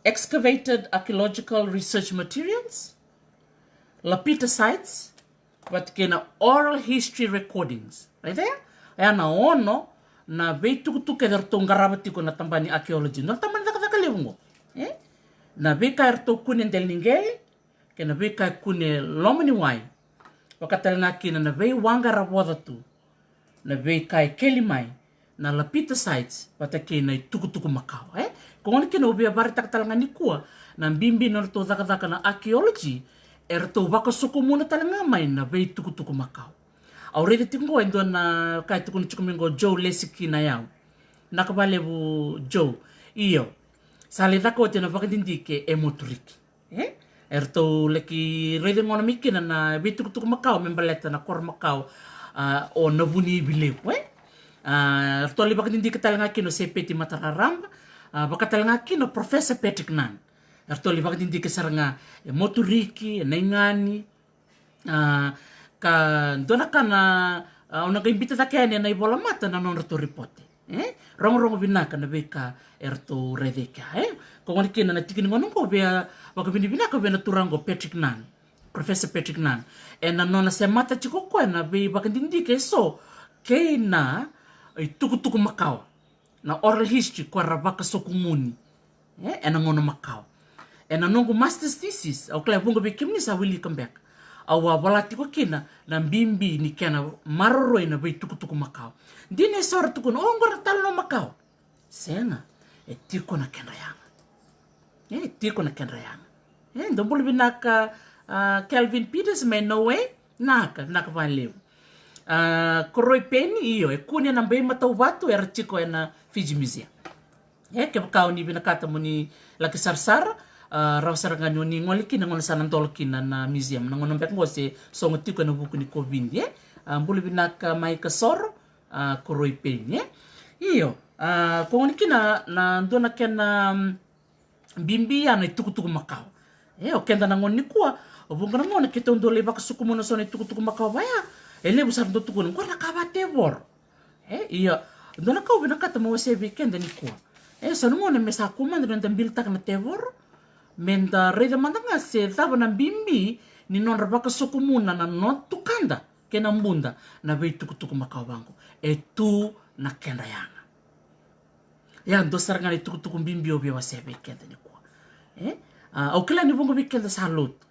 excavated archaeological research materials, lapita sites, vata kei na oral history recordings. Right there? Oya na ono na veitukutuku eratou qarava tiko na tabana ni archaeology. Na tabana ni cakacaka levu qo. E? Na veika eratou kune dela ni qele, kei na veika e kune loma ni wai. Vaka tale ga kina na veiwaqa era voca tu, na veika e keli mai, na lapita sites, vata kei na itukutuku makawa, e? Ko gona kina au via vakaraitaka tale ga nikua na bibi ni nodratou cakacaka na archaeology, eratou vakasokumuna tale ga mai na veitukutuku makawa. Au raica tiko qo e dua na ka e tukuna tiko mai qo Joe Lesiki na yau. Vinaka vakalevu Joe. Io. Sa lai caka oti na vakadidike e Moturiki. E? Eratou laki raica gona mai kina na veitukutuku makawa me baleta na koro makawa, a, o Navuniyaivilevu, e? A, eratou lai vakadidike tale ga kina o Sepeti Matararaba, a, vaka tale ga kina o Professor Patrick Nunn. Eratou lai vakadidike sara ga e Moturiki, e Naigani, a, ka dua na ka na, a, au na qai biuta cake yani ena ivolamata na nodratou ripote. E? Rogorogo vinaka na veika eratou raica e kea, e? Ko gona kina na tiki ni gauna qo via vakavinavinaka vei na turaga qo Patrick Nunn, Professor Patrick Nunn. Ena nona semata tiko o koya na veivakadidike eso kei na itukutuku makawa, na oral history ko era vakasokumuni. E, ena gauna makawa. Ena noqu master's thesis, au kila e vuqa vei kemuni sa wilika beka. Au a vola tiko kina na bibi ni kena maroroi na veitukutuku makawa. Dina eso era tukuna, o, qo na italanoa makawa. Sega, e tiko na kedra yaga. E, e tiko na kedra yaga. E, dou bula vinaka, a, Kelvin Peters mai Norway. Naka, naka vakalevu. A, Koroi Peni, io, e kune na bai matau vatu era tiko ena Fiji Museum. E, kevaka o ni vinakata mo ni laki sarasara, a, rawa sara ga ni o ni gole kina gauna sa na dola kina na museum. Na gauna beka qo se sogo tiko ena vuku ni COVID, e? A, bula vinaka mai Kasoro, a, Koroi Peni, e? Io, a, ko gona kina na dua na kena, mm, bibi ya na itukutuku makawa. E, o keda na gauna nikua, o vuqa na gauna keitou dau lai vakasokumuna so na itukutuku makawa vaya, e levu sara dau tukuna, qori na ka vakatevoro. E, ia, dua na ka au vinakata meu wasea vei keda nikua. E, so na gauna me sa kua mada ni da bilitaka na tevoro, me da raica mada ga se cava na bibi ni nodra vakasokumuna na noda tukada kei na buda na veitukutuku makawa vaqo. E tu na kedra yaga. Ia, dua sara ga na itukutuku bibi au via wasea vei keda nikua. E? A, au kila ni vuqa vei keda sa lotu.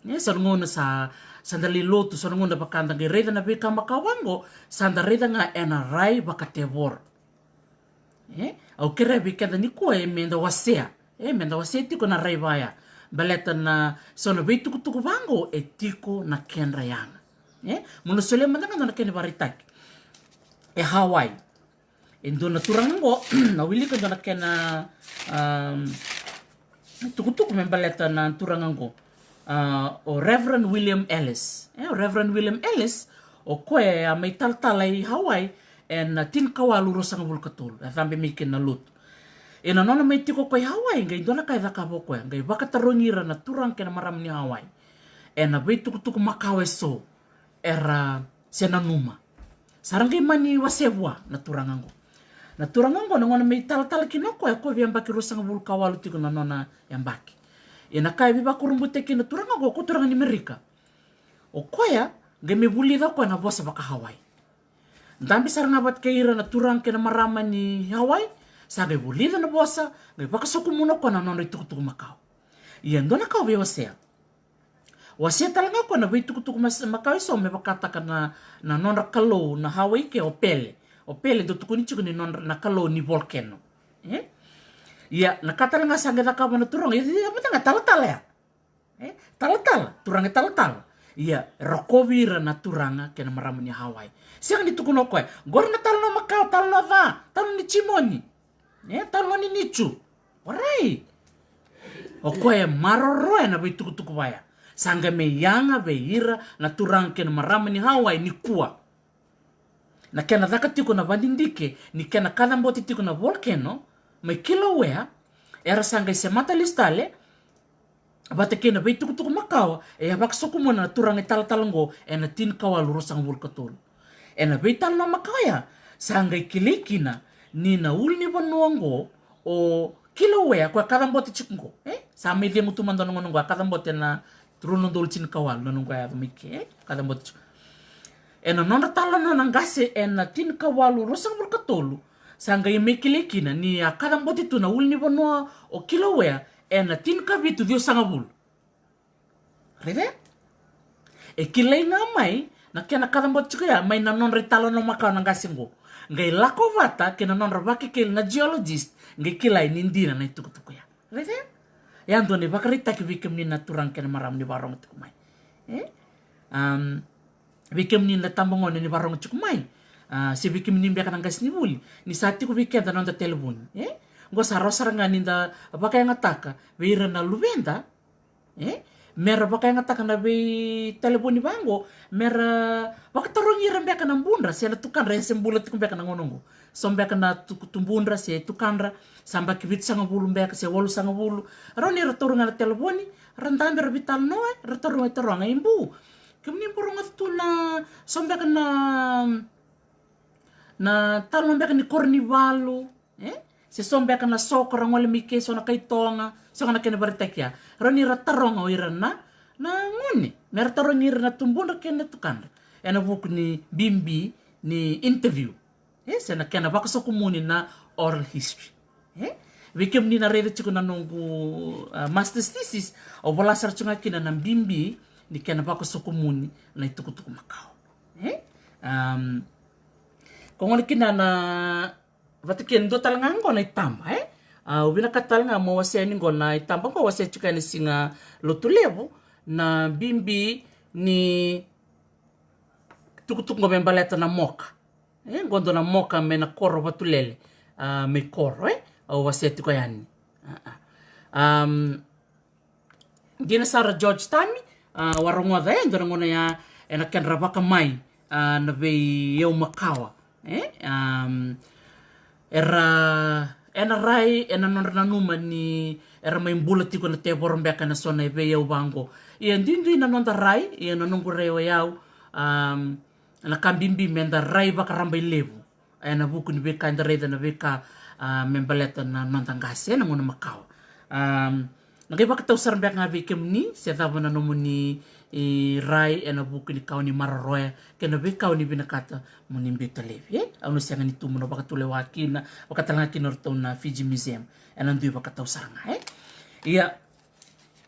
E, so na gauna sa, sa da lai lotu, so na gauna vaka da qai raica na veika makawa vaqo, sa da raica ga ena rai vakatevoro. E, au kerea vei keda nikua, e, me da wasea. E, me da wasea tiko na rai vaya. Baleta na so na veitukutuku vaqo, e tiko na kedra yaga. E, mo na solia mada ga na kena ivakaraitaki. E Hawaii. E dua na turaga qo, na wilika dua na kena, um, tukutuku me baleta na turaga qo. A, o Reverend William Ellis. E, o Reverend William Ellis, o koya e a mai talatala i Hawaii ena tinikawalu ruasagavulu ka tolu, e cabe mai kina na lotu. Ena nona mai tiko o koya i Hawaii, qai dua na ka e cakava o koya, qai vakatarogi ira na turaga kei na marama ni Hawaii ena veitukutuku makawa eso era se nanuma. Sa ra qai mani wasea vua na turaga oqo. Na turaga oqo, na gauna mai talatala kina o koya, o koya veiyabaki ruasagavulu ka walu tiko na nona yabaki. Ia na ka e veivakurabuitaki kina na turaga oqo, o koya turaga ni Merika. O koya qai mai vulica o koya na vosa vaka-Hawaii. Dabe sara ga vata kei ira na turaga kei na marama ni Hawaii, sa qai vulica na vosa, qai vakasokumuna o koya na nodra itukutuku makawa. Ia dua na ka au via wasea. Wasea tale ga o koya na veitukutuku mas-, makawa eso me vakataka na, na nodra kalou na Hawaii ke o Pele. O Pele dau tukuni tiko ni nodra na kalou ni volcano. E? Ia, na ka tale ga sa qai cakava na turaga, ia, ia, mata ga talatala ya. E? Talatala, turaga e talatala. Ia, rokovi ira na turaga kei na marama ni Hawaii. Sega ni tukuna o koya, qori na talanoa makawa, talanoa ca, talanoa ni jimoni. E, talanoa ni nitu. Warai. O koya e maroroya na veitukutuku vaya. Sa qai mai yaga vei ira na turaga kei na marama ni Hawaii nikua. Na kena caka tiko na vadidike ni kena kacabote tiko na volcano mai Kilauea, era sa qai semata lesu tale vata kei na veitukutuku makawa e a vakasokumuna na turaga i talatala oqo ena tinikawalu ruasagavulu ka tolu. Ena veitalanoa makawa ya, sa qai kilai kina ni na ulunivanua oqo o Kilauea, koya kacabote tiko oqo, e? Sa mai cegu tu mada na gauna oqo, a kacabote na rua na udolu tinikawalu na noqu a yaco mai ke, e? Kacabote tiko. Ena nodra talanoa na qase ena tinikawalu ruasagavulu ka tolu, sa qai mai kilai kina ni a kacabote tu na ulunivanua o Kilauea ena tinikavitu ciwasagavulu. Raica? E kilai ga mai na kena kacabote tiko ya mai na nodra italanoa makawa na qase oqo. Qai lako vata kei na nodra vakekeli na geologist, qai kilai ni dina na itukutuku ya. Raica? Ya dua na ivakaraitaki vei kemuni na turaga kei na marama ni vakarogo tiko mai. E? Am, vei kemuni na tabagone ni vakarogo tiko mai. A, se vei kemuni beka na qasenivuli, ni sa tiko vei keda na noda telefoni. E? Oqo sa rawa sara ga ni da vakayagataka vei ira na luveda. E? Mera vakayagataka na veitalevoni vaqo, mera vakatarogi ira beka na budra se na tukadra, e se bula tiko beka na gauna oqo. So beka na tu-, tubudra se tukadra sa yabaki vitusagavulu beka se walusagavulu. Rawa ni ra taura ga na televoni, ra dabe, ra veitalanoa, ra taura ga, taroga, i Bu, kemuni bau rogoca tu na, so beka na, na talanoa beka ni koro ni valu, e? Se so beka na soko ra gole mai ke, so na kai Toga, so ga na kena vakaraitaki ya. Rawa ni ra taroga o ira na, na gone, mera tarogi ira na tubudra kei na tukadra ena vuku ni bibi ni interview, e, se na kena vakasokumuni na oral history. E? Vei kemuni na raica tiko na noqu, a, master's thesis, au vola sara tiko ga kina na bibi ni kena vakasokumuni na itukutuku makawa. E? Am, ko gona kina na vata kei na dua tale ga oqo na itaba, e? A, au vinakata tale ga mo wasea ni oqo na itaba oqo, wasea tiko ena siga Lotu Levu, na bibi ni tukutuku oqo me baleta na moka. E, oqo dua na moka mai na koro Vatulele, a, mai Koro, e? Au wasea tiko yani. A, a. Am, Dina sara George Tami, a, au a rogoca, e, dua na gauna ya, ena kedra vakamai, a, na veiyau makawa, e, am, era, ena rai, ena nodra nanuma ni era mai bula tiko na tevoro beka ena so na veiyau vaqo. Ia duidui na noda rai, ia na noqu rai o yau, am, na ka bibi meda rai vakarabailevu ena vuku ni veika eda raica, na veika, a, me baleta na noda qase ena gauna makawa. Am, na qai vakatau sara beka ga vei kemuni se cava na nomuni, e, rai ena vuku ni ka o ni maroroya kei na veika o ni vinakata mo ni biuta laivi, e? Au na sega ni tubu na vakatulewa kina, vakatalega kina o ratou na Fiji Museum, ena dui vakatau sara ga, e? Ia,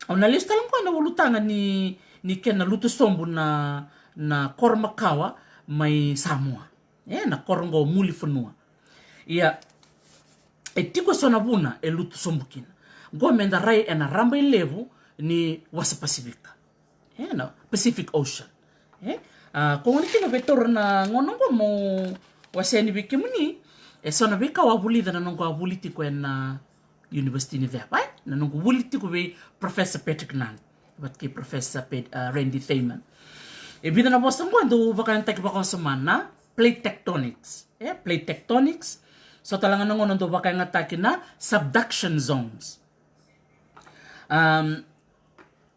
au na lesu tale oqo ena ulutaga ni, ni kena lutu sobu na, na koro makawa mai Samoa. E, na koro oqo Mulifanua. Ia, e tiko eso na vuna e lutu sobu kina. Oqo meda rai ena rabailevu ni wasa Pasifika. E, na Pacific Ocean. E, a, ko gona kina vei taura na gauna oqo mo wasea yani vei kemuni eso na veika au a vulica na noqu a vuli tiko ena University ni Ceva, e? Na noqu vuli tiko vei Professor Patrick Nunn. vata kei Professor Ped, uh, Randy Thaman. E vica na vosa qo e dau vakayagataki vakawasoma na plate tectonics. E, plate tectonics. So tale ga na gauna dau vakayagataki na subduction zones. Um,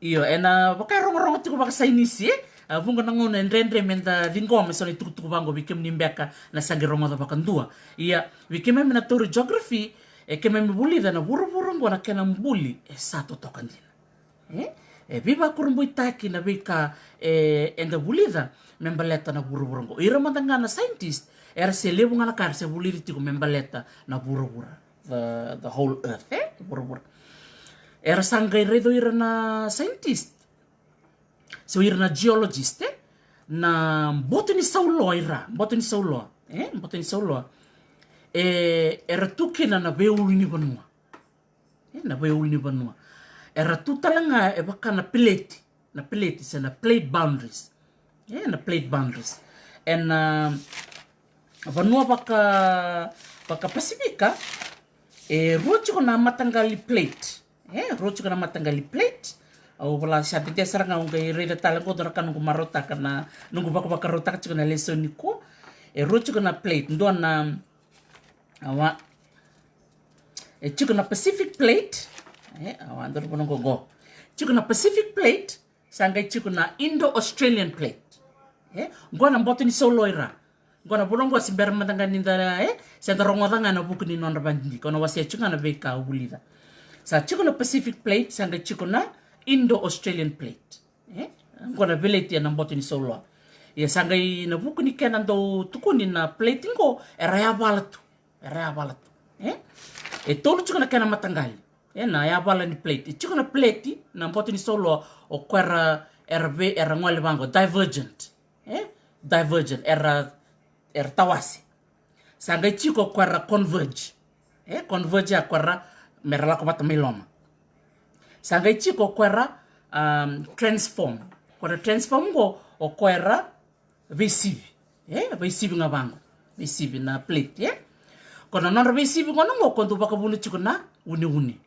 io, ena vakarogorogo tiko vakasainisi, e? A, vuqa na gauna e dredre me da ciqoma eso na itukutuku vaqo vei kemuni beka na sa qai rogoca vakadua. Ia, vei keimami na tauri geography, e keimami vulica na vuravura qo na kena buli e sa totoka dina. E? E veivakurabuitaki na veika e, eda vulica me baleta na vuravura qo. Ira mada ga na scientist, era se levu ga na ka era se vulica tiko me baleta na vuravura. The, the whole earth, e? Vuravura. Era sa qai raica o ira na scientist. So ira na geologist, e? Na boto ni sauloa ira, boto ni sauloa, e? Boto ni sauloa. E, era tu kina na veiulu ni vanua. E, na veiulu ni vanua. Era tu tale ga e vaka na peleti, na peleti se na plate boundaries. E, na plate boundaries. Ena vanua vaka, vaka Pasifika, e rua tiko na mataqali plate. E, rua tiko na mataqali plate. Au vola sa dede sara ga au qai raica tale qo dua na ka noqu marautaka na, noqu vakavakarautaka tiko na lesoni qo. E rua tiko na plate, dua na, awa. E tiko na Pacific plate. E, awa, dua na vanua qo. Tiko na Pacific plate, sa qai tiko na Indo-Australian plate. E, qo na boto ni sauloa ira. Qo na vanua qo se bera mada ga ni da, e, se da rogoca ga na vuku ni nodra vadidike. Au na wasea tiko ga na veika au vulica. Sa tiko na Pacific plate, sa qai tiko na Indo-Australian plate. E, qo na veleti ena boto ni sauloa. Ia sa qai na vuku ni kena dau tukuni na plate qo, era yavala tu. Era yavala tu. E? E tolu tiko na kena mataqali. E, na yavala ni plate. E tiko na plate, na boto ni sauloa, o koya era, era ve, era gole vaqo, divergent. E? Divergent, era, era tawase. Sa qai tiko o koya era converge. E, converge a koya era, mera lako vata mai loma. Sa qai tiko o koya era, um, transform. Koya era transform qo, o koya era veisivi. E, veisivi ga vaqo. Veisivi na plate, e. Ko na nodra veisivi gona qo, ko dau vakavuna tiko na uneune.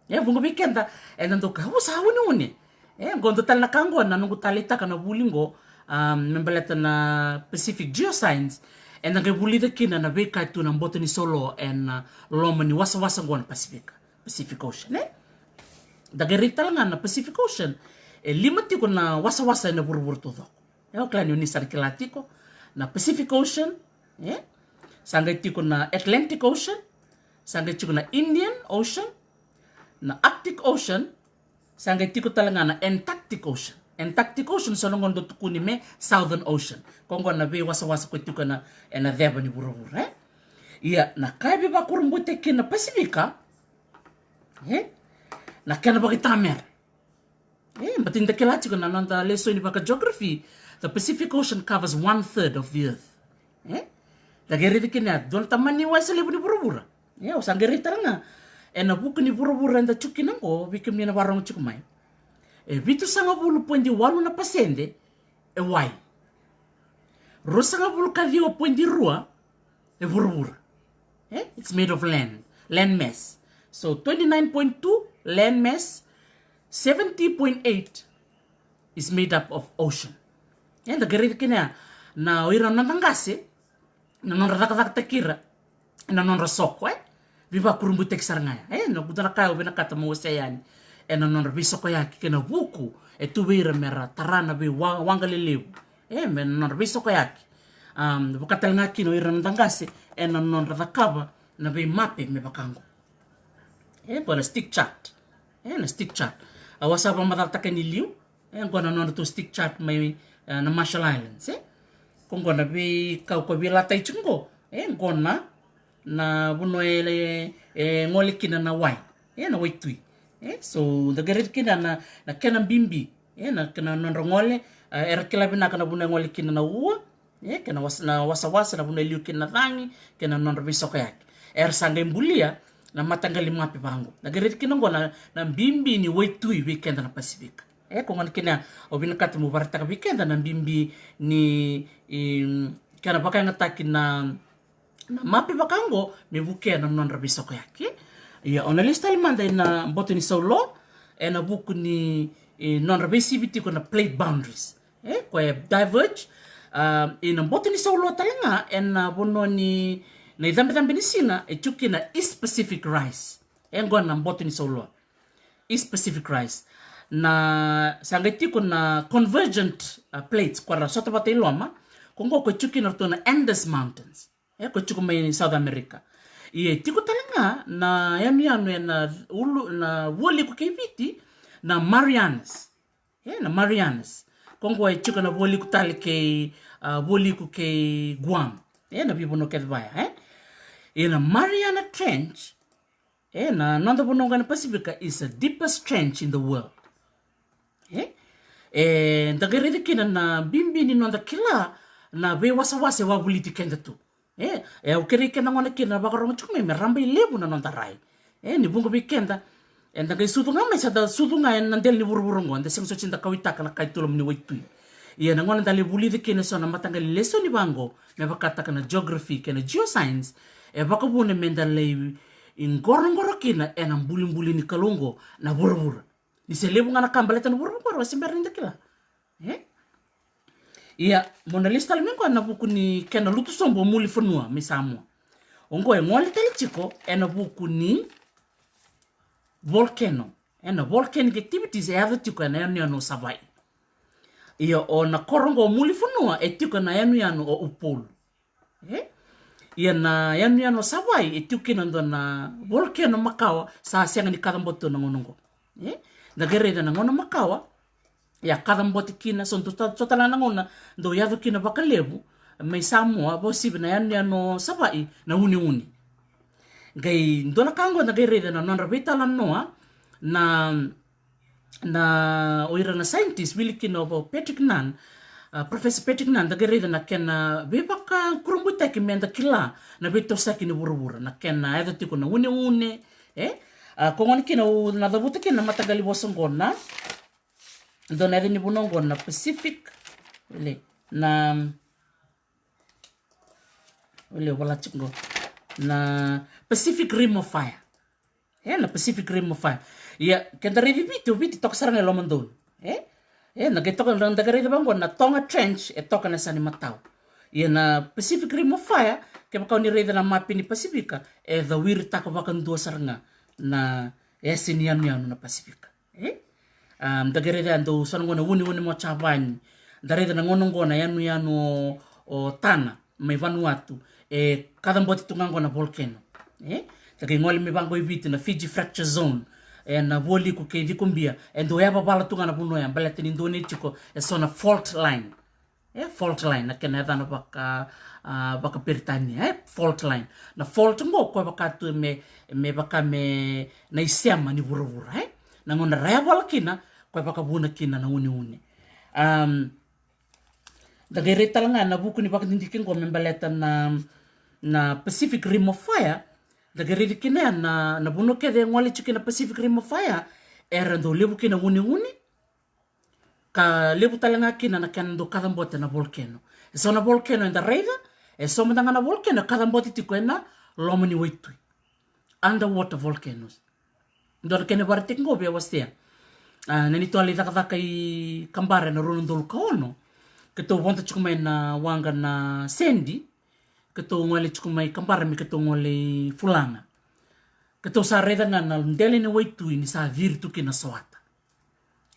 E, vuqa vei keda, eda dau kaya, o sa uneune. E, qo dua tale na ka qo, na noqu taleitaka na vuli qo, um, me baleta na Pacific Geoscience, eda qai vulica kina na veika e tu na boto ni sauloa, ena, uh, loma ni wasawasa qo na Pasifika. Pacific Ocean, e? Da qai raica tale ga na Pacific Ocean, e lima tiko na wasawasa ena vuravura taucoko. E, o kila ni o ni sa na kila tiko, na Pacific Ocean, e? Sa qai tiko na Atlantic Ocean, sa qai tiko na Indian Ocean, na Arctic Ocean, sa qai tiko tale ga na Antarctic Ocean. Antarctic Ocean, so na qo dau tukuni me Southern Ocean. Ko qo na veiwasawasa ko tiko na, ena ceva ni vuravura, e? Ia, na ka e veivakurabuitaki kina na Pasifika, e? Na kena vakaitamera. E, baleta ni da kila tiko na noda lesoni vaka-geography, the Pacific Ocean covers one third of the earth. E? Da qai raica kina ya, dua na tamani wai sa levu ni vuravura. E, au sa qai raica tale ga. Ena vuku ni vuravura eda tiko kina qo, vei kemuni na vakarorogo tiko mai. E, vitusagavulu poidi walu na pasede, e wai. Ruasagavulu ka ciwa poidi rua, e vuravura. E? It's made of land, land mass. So twenty-nine point two land mass, seventy point eight is made up of ocean. E, da qai raica kina ya, na o ira na noda qase, na nodra cakacakataki ira, na nodra soko, e? Veivakurabuitaki sara ga ya. E, na vuqa na ka au vinakata meu wasea yani. Ena nodra veisokoyaki, kei na vuku, e tu vei ira mera tara na veiwa-, waqa lelevu. E, me na nodra veisokoyaki. Um, vaka tale ga kina o ira na noda qase, ena nodra cakava, na veimape me vaka qo. E, qo na stick chart. E, na stick chart. Au a sa vakamacalataka ni liu, e, qo na nodratou stick chart mai, e, na Marshall Islands, e. Ko qo na veikau ko veilatai tiko qo, e, qo na, na vanua e, e, gole kina na wai, e, na waitui. E, so, da qai raica kina na, na kena bibi, e, na, kena nodra gole, e, era kila vinaka na vanua e gole kina na ua, e, kei na was-, na wasawasa, na vanua e liu kina na cagi, kei na nodra veisokoyaki. Era sa qai bulia na mataqali mape vaqo. Na qai raica kina qo na, na bibi ni waitui vei keda na Pasifika. E, ko gona kina, au vinakata meu vakaraitaka vei keda na bibi ni, i, kena vakayagataki na, na mape vaka qo, me vukea na nodra veisokoyaki. Ia, o na lesu tale mada ina boto ni sauloa, ena vuku ni, e nodra veisivi tiko na plate boundaries. E koya e diverge, a, ena boto ni sauloa tale ga ena vanua ni, na icabecabe ni Sina e tiko kina East Pacific Rise. E qo na boto ni sauloa, East Pacific Rise. Na sa qai tiko na convergent, a, plates, koya ra sota vata i loma. Ko qo ko e tiko kina ratou na Andes Mountains. E ko e tiko mai South America. Ia e tiko tale ga na yanuyanu ena ulu, na vualiku kei Viti, na Marianas. E na Marianas. Ko qo e tiko na vualiku tale kei, a, vualiku kei Guam. E na veivanua kece vaya, e? Ia na Mariana Trench, e na noda vanua qo ena Pasifika, is the deepest trench in the world. E? E da qai raica kina na bibi ni noda kila na veiwasawasa e wavoliti keda tu. E, e au kerei keda gona kina na vakarogo tiko mai me rabailevu na noda rai. E, ni vuqa vei keda, eda qai sucu ga mai, sa da sucu ga ena dela ni vuravura oqo, eda sega soti da kauwaitaka na kai tu loma ni waitui. Ia na gauna da lai vulica kina eso na mataqali lesoni vaqo, me vakataka na geography kei na geoscience, e vakavuna me da lai iqoroqoro kina ena bulibuli ni Kalou oqo na vuravura. Ni se levu ga na ka baleta na vuravura, se bera ni da kila. E? Ia, mo na lesu tale mai qo ena vuku ni kena lutu sobu o Mulifanua mai Samoa. Oqo e gole tale tiko ena vuku ni volcano. Ena volcanic activities e yaco tiko ena yanuyanu o Savai'i. Ia o na koro oqo o Mulifanua e tiko ena yanuyanu o Upolu. E? Ia na yanuyanu o Savai'i e tiko kina dua na volcano makawa sa sega ni kacabote tu na gauna oqo. E? Da qai raica na gauna makawa, ia kacabote kina, so dau ta-, so tale ga na gauna dau yaco kina vakalevu mai Samoa, vakauasivi na yanuyanu o Savai'i, na uneune. Qai dua na ka oqo da qai raica na nodra veitalanoa na na, o ira na scientist, wili kina o Patrick Nunn, a, Professor Patrick Nunn, da qai raica na kena veivakakurabuitaki me da kila na veitosoyaki ni vuravura, na kena yaco tiko na uneune, e? A, ko gona kina au na cavuta kina na mataqali vosa oqo na, dua na yaca ni vanua oqo na Pacific, le, na, le, au vola tiko qo, na Pacific Rim of Fire. E, na Pacific Rim of Fire. Ia, keda raici Viti, o Viti toka sara ga e lomadonu. E? E, na qai toka, na da qai raica vaqo na Tonga Trench, e toka na yasa ni matau. Ia na Pacific Rim of Fire, kevaka o ni raica na mapi ni Pasifika, e cawiritaka vakadua sara ga na yasa ni yanuyanu na Pasifika. E? A, da qai raica ya dau so na gauna uneune mo Javani. Da raica na gauna oqo na yanuyanu o, o Tana mai Vanuatu. E kacabote tu ga oqo na volcano. E? Da qai gole mai vaqo i Viti na Fiji Fracture Zone. E na vualiku kei Cikobia. E dau yavavala tu ga na vanua ya, baleta ni dau ni tiko eso na fault line. E, fault line, na kena yacana vaka, a, vakaperitania, e, fault line. Na fault oqo, koya vaka tu me, me vaka me na isema ni vuravura, e. Na gauna ra yavala kina, koya vakavuna kina na uneune. Am, da qai rai tale ga na vuku ni vakadidike oqo me baleta na, na Pacific Rim of Fire, da qai raici kina ya na, na vanua kece e gole tiko kina Pacific Rim of Fire, era dau levu kina uneune, ka levu tale ga kina na kena dau kacabote na volcano. E so na volcano eda raica, e so mada ga na volcano e kacabote tiko ena loma ni waitui. Underwater volcanoes. Dua na kena vakaraitaki qo vei au wasea. A, na neitou lai cakacaka i Kabara ena rua na udolu ka ono. Keitou vodo tiko mai na waqa na Sandy. Keitou gole tiko mai Kabara me keitou gole i Fulaga. Keitou sa raica ga na dela ni waitui ni sa ciri tu kina na sowata.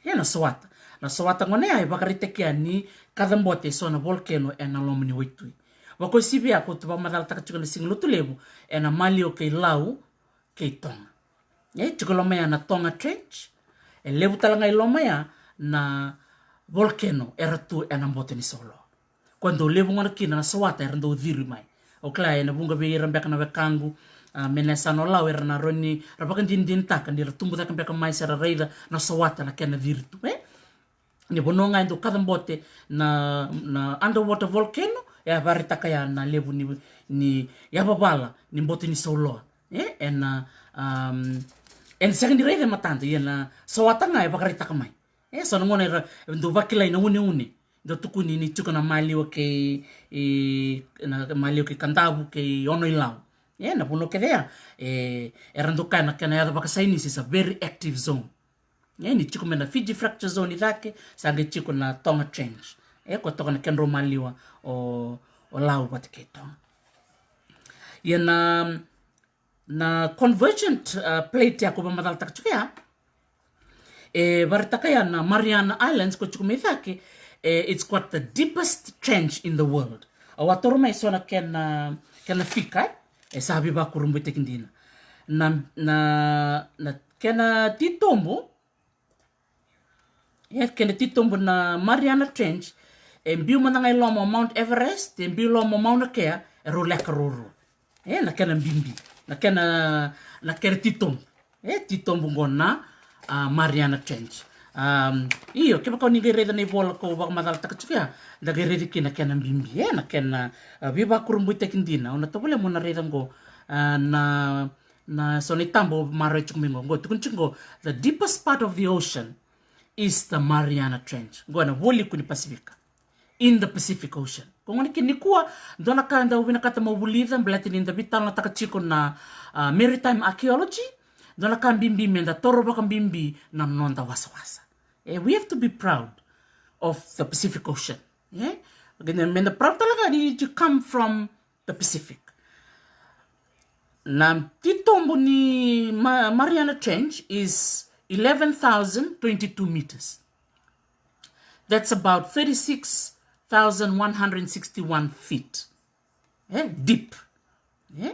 E na sowata. Na sowata gona ya e vakaraitaki ya ni kacabote e so na volcano ena loma ni waitui. Vakauasivi ya keitou vakamacalataka tiko na Siga Lotulevu, ena maliwa kei Lau kei Toga. E tiko loma ya na Tonga Trench, e levu tale ga i loma ya na volcano era tu ena boto ni sauloa. Koya dau levu gona kina na sowata era dau ciri mai. Au kila ena vuqa vei ira beka na wekaqu, a, mai na yasana o Lau era na rawa ni ra vakadinadinataka ni ra tubu cake beka mai se ra raica na sowata na kena ciri tu, e? Ni vanua ga e dau kacabote na, na underwater volcano, e a vakaraitaka ya na levu ni, ni yavavala ni boto ni sauloa. E, ena, am, ena sega ni raica e matada, ia na sowata ga e vakaraitaka mai. E so na gauna era dau vakilai na uneune. Dau tukuni ni tiko na maliwa kei, e, na maliwa kei Kadavu kei Ono-i-Lau. E na vanua kece ya, e, era dau kaya na kena yaca vakasainisi is a very active zone. E, ni tiko mai na Fiji Fracture Zone i cake, sa qai tiko na Tonga Trench. E, ko toka na kedrau maliwa o, o Lau vata kei Tonga. Ia na, na convergent, uh, plate ya ko vakamacalataka tiko ya. E, vakaraitaka ya na Mariana Islands ko tiko mai cake, e, it's got the deepest trench in the world. Au a toro mai so na kena, kena fika, e, sa veivakurabuitaki dina. Na, na, na kena titobu, e, kena titobu na Mariana Trench, e biu mada ga i loma o Mount Everest, e biu loma o Mauna Kea, e rau leka ruarua. E, na kena bibi, na kena, na kena titobu. E, titobu qo na, a, Mariana Trench. Um, io, kevaka o ni qai raica na ivola ko vakamacalataka tiko ya, da qai raici kina na kena bibi. E, na kena, a, veivakurabuitaki dina. O na tovolea mo na raica qo, a, na, na so na itaba maroroi tiko mai qo. Qo, tukuni tiko qo, the deepest part of the ocean is the Mariana Trench. Qo na vualiku ni Pasifika. In the Pacific Ocean. Ko gona kina nikua, dua na ka dau vinakata mo vulica, baleta ni da veitalanoataka tiko na, a, maritime archaeology, dua na ka bibi me da toro vakabibi na noda wasawasa. E, we have to be proud of the Pacific Ocean. E? Me da proud tale ga ni you come from the Pacific. Na titobu ni Ma-, Mariana Trench is eleven thousand twenty-two meters. That's about thirty-six thousand one hundred sixty-one feet. E, deep. E?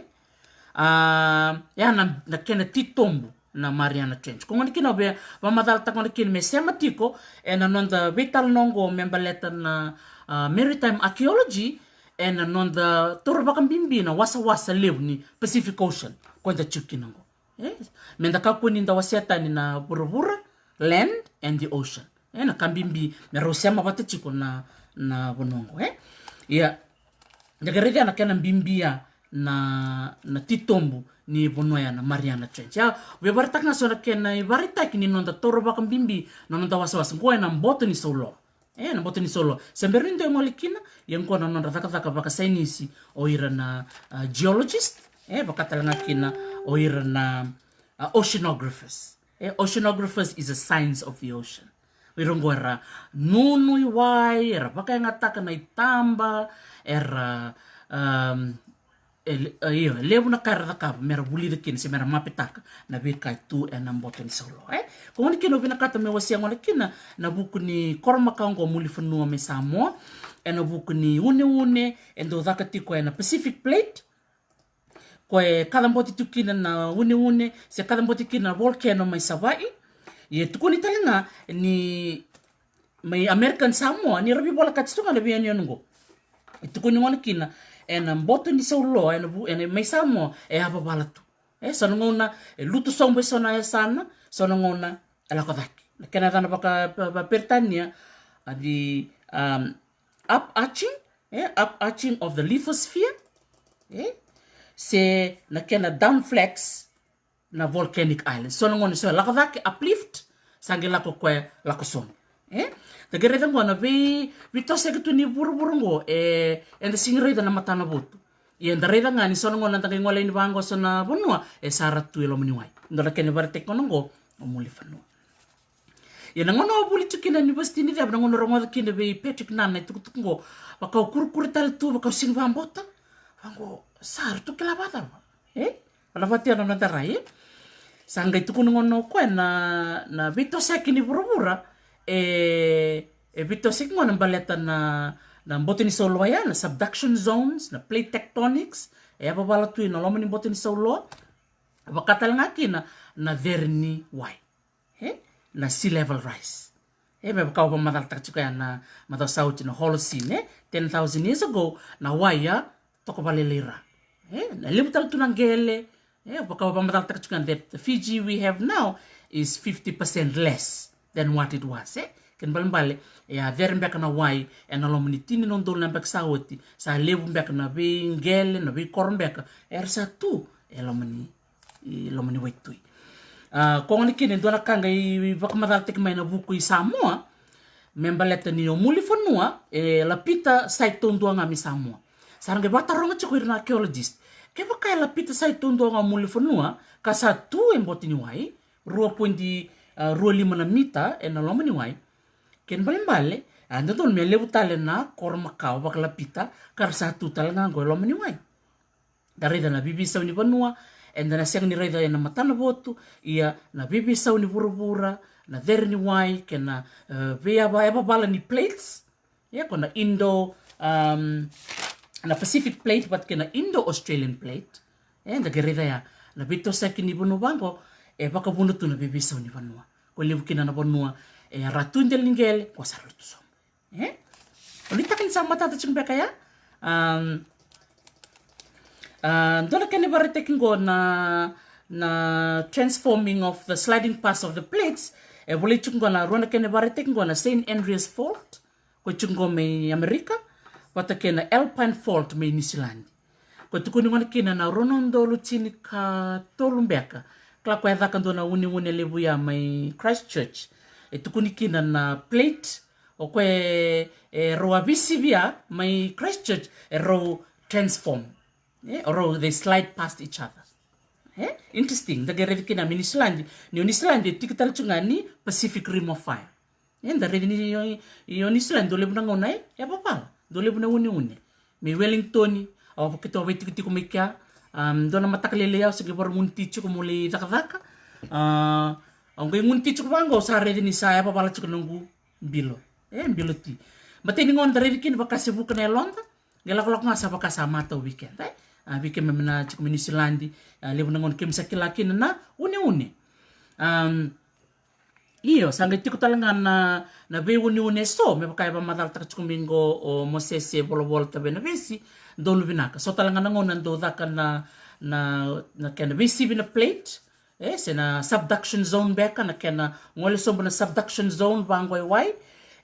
A, ya na, na kena titobu na Mariana Trench. Ko gona kina au via vakamacalataka gona kina me sema tiko ena noda veitalanoa qo me baleta na, a, maritime archaeology, ena noda toro vakabibi na wasawasa levu ni Pacific Ocean ko da tiko kina qo. E, me da kakua ni da wasea tani na vuravura, land and the ocean. E, na ka bibi me rau sema vata tiko na, na vanua qo, e. Ia, da qai raica na kena bibi ya na, na titobu ni vanua ya na Mariana Trench. Ia, au via vakaraitaka ga so na kena ivakaraitaki ni noda toro vakabibi na noda wasawasa qo ena boto ni sauloa. E, na boto ni sauloa. Se bera ni dua e gole kina, ia qo na nodra cakacaka vakasainisi o ira na, a, geologist, e, vaka tale ga kina o ira na, a, oceanographers. E, oceanographers is a science of the ocean. O ira qo era nunu i wai, era vakayagataka na itaba, era, um, e le-, e, io, e levu na ka era cakava me ra vulica kina se me ra mapetaka na veika e tu ena boto ni sauloa, e. Ko gona kina au vinakata me wasea gona kina na vuku ni koro makawa qo Mulifanua mai Samoa, ena vuku ni uneune e dau caka tiko ena Pacific Plate, ko e kacabote tu kina na uneune se kacabote kina na volcano mai Savai'i. Ia e tukuni tale ga ni mai American Samoa, ni ra veivolekati tu ga na veiyanuyanu qo. E tukuni gona kina ena boto ni sauloa, ena vu-, ena mai Samoa, e yavavala tu. E, so na gauna e lutu sobu e so na yasana, so na gauna e lako cake. Na kena yacana vaka, va-, vakaperitania, a, the, um, uparching, e, uparching of the lithosphere, e, se na kena downflex na volcanic island. So na gauna so e lako cake, uplift, sa qai lako koya lako sobu. E? Da qai raica qo na vei, veitosoyaki tu ni vuravura qo, e, eda sega ni raica na matana votu. Ia da raica ga ni so na gauna da qai gole yani vaqo so na vanua, e sa ra tu e loma ni wai. Dua na kena ivakaraitaki gona qo, o Mulifanua. Ia na gauna au vuli tu kina na University ni Ceva, na gauna au rogoca kina vei Patrick Nana na itukutuku qo, vaka au kurikuri tale tu, vaka au sega ni vakabauta. Vaqo, sa ratou kila vakacava? E? Au na vakatia na noda rai, e? Sa qai tukuna gona o koya na, na veitosoyaki ni vuravura, e, e veitosoyaki gona baleta na, na boto ni sauloa ya, na subduction zones, na plate tectonics, e yavavala tu ena loma ni boto ni sauloa, vaka tale ga kina na cere ni wai. E? Na sea level rise. E, me vaka au vakamacalataka tiko ya na macawa sa oti na Holocene, e? Ten thousand years ago, na wai a toko vakalailai ra. E? Na levu tale tu na qele, e? Vaka au vakamacalataka tiko ya that the Fiji we have now is fifty percent less than what it was, e? Kena ibalebale, e a cere beka na wai ena loma ni tini na udolu na yabaki sa oti, sa levu beka na veiqele, na veikoro beka era sa tu e loma ni, i loma ni waitui. A, ko gona kina e dua na ka qai vakamacalataki mai na vuku i Samoa, me baleta ni o Mulifanua, e lapita site taudua ga mai Samoa. Sa ra qai vakataroga tiko ira na archaeologist. Kevaka e lapita site taudua ga o Mulifanua, ka sa tu e boto ni wai, rua poidi a, rua lima na mita ena loma ni wai. Kena ibalebale, a, dodonu me levu tale na koro makawa vakalapita ka ra sa tu tale ga qo e loma ni wai. Da raica na veiveisau ni vanua, eda na sega ni raica ena matanavotu, ia na veiveisau ni vuravura, na cere ni wai kei na, e, veiyava, yavavala ni plates. E, ko na Indo, um, na Pacific Plate vata kei na Indo-Australian Plate. E, da qai raica ya na veitosoyaki ni vanua vaqo, e vakavuna tu na veiveisau ni vanua. Ko levu kina na vanua e ra tu i dela ni qele, ko sa lutu sobu. E? O ni taka ni sa matata tiko beka ya. Um, a, dua na kena ivakaraitaki qo na, na transforming of the sliding past of the plates. E volai tiko qo na rua na kena ivakaraitaki qo na Saint Andreas Fault, ko tiko qo mai Amerika, vata kei na Alpine Fault mai Niusiladi. Ko tukuni gona kina na rua na udolu tini ka tolu beka. Kila ko e caka dua na uneune levu ya mai Christchurch. E tukuni kina na plate, o koya e, e rau a veisivi ya mai Christchurch, e rau transform. E, o rau they slide past each other. E, interesting. Da qai raici kina mai Niusiladi. Ni o Niusiladi e tiki tale tu ga ni Pacific Rim of Fire. E, da raici ni o, i o Niusiladi dau levu na gauna e, e vavala. Dau levu na uneune. Mai Wellington, au keitou vaitikotiko mai kea. Um, dua na mataka lailai au se qai varaguniti tiko mo lai cakacaka. A, au qai guniti tiko vaqo, au sa raici ni sa e vavala tiko na noqu bilo. E, bilo ti. Matai ni gauna da raici kina vaka se vuka na yaloda. Qai lakolako ga sa vaka sa matau vei keda, e. A, vei keimami na tiko mai Niusiladi, a, levu na gauna keimami sa kila kina na uneune. Um, io, sa qai tiko tale ga na, na veiuneune eso, me vaka e vakamacalataka tiko mai qo o Mosese Volavola Tavena Vesi, donu vinaka. So tale ga na gauna dau caka na, na, na kena veisivi na plate, e, se na subduction zone beka, na kena gole sobu na subduction zone vaqo e wai,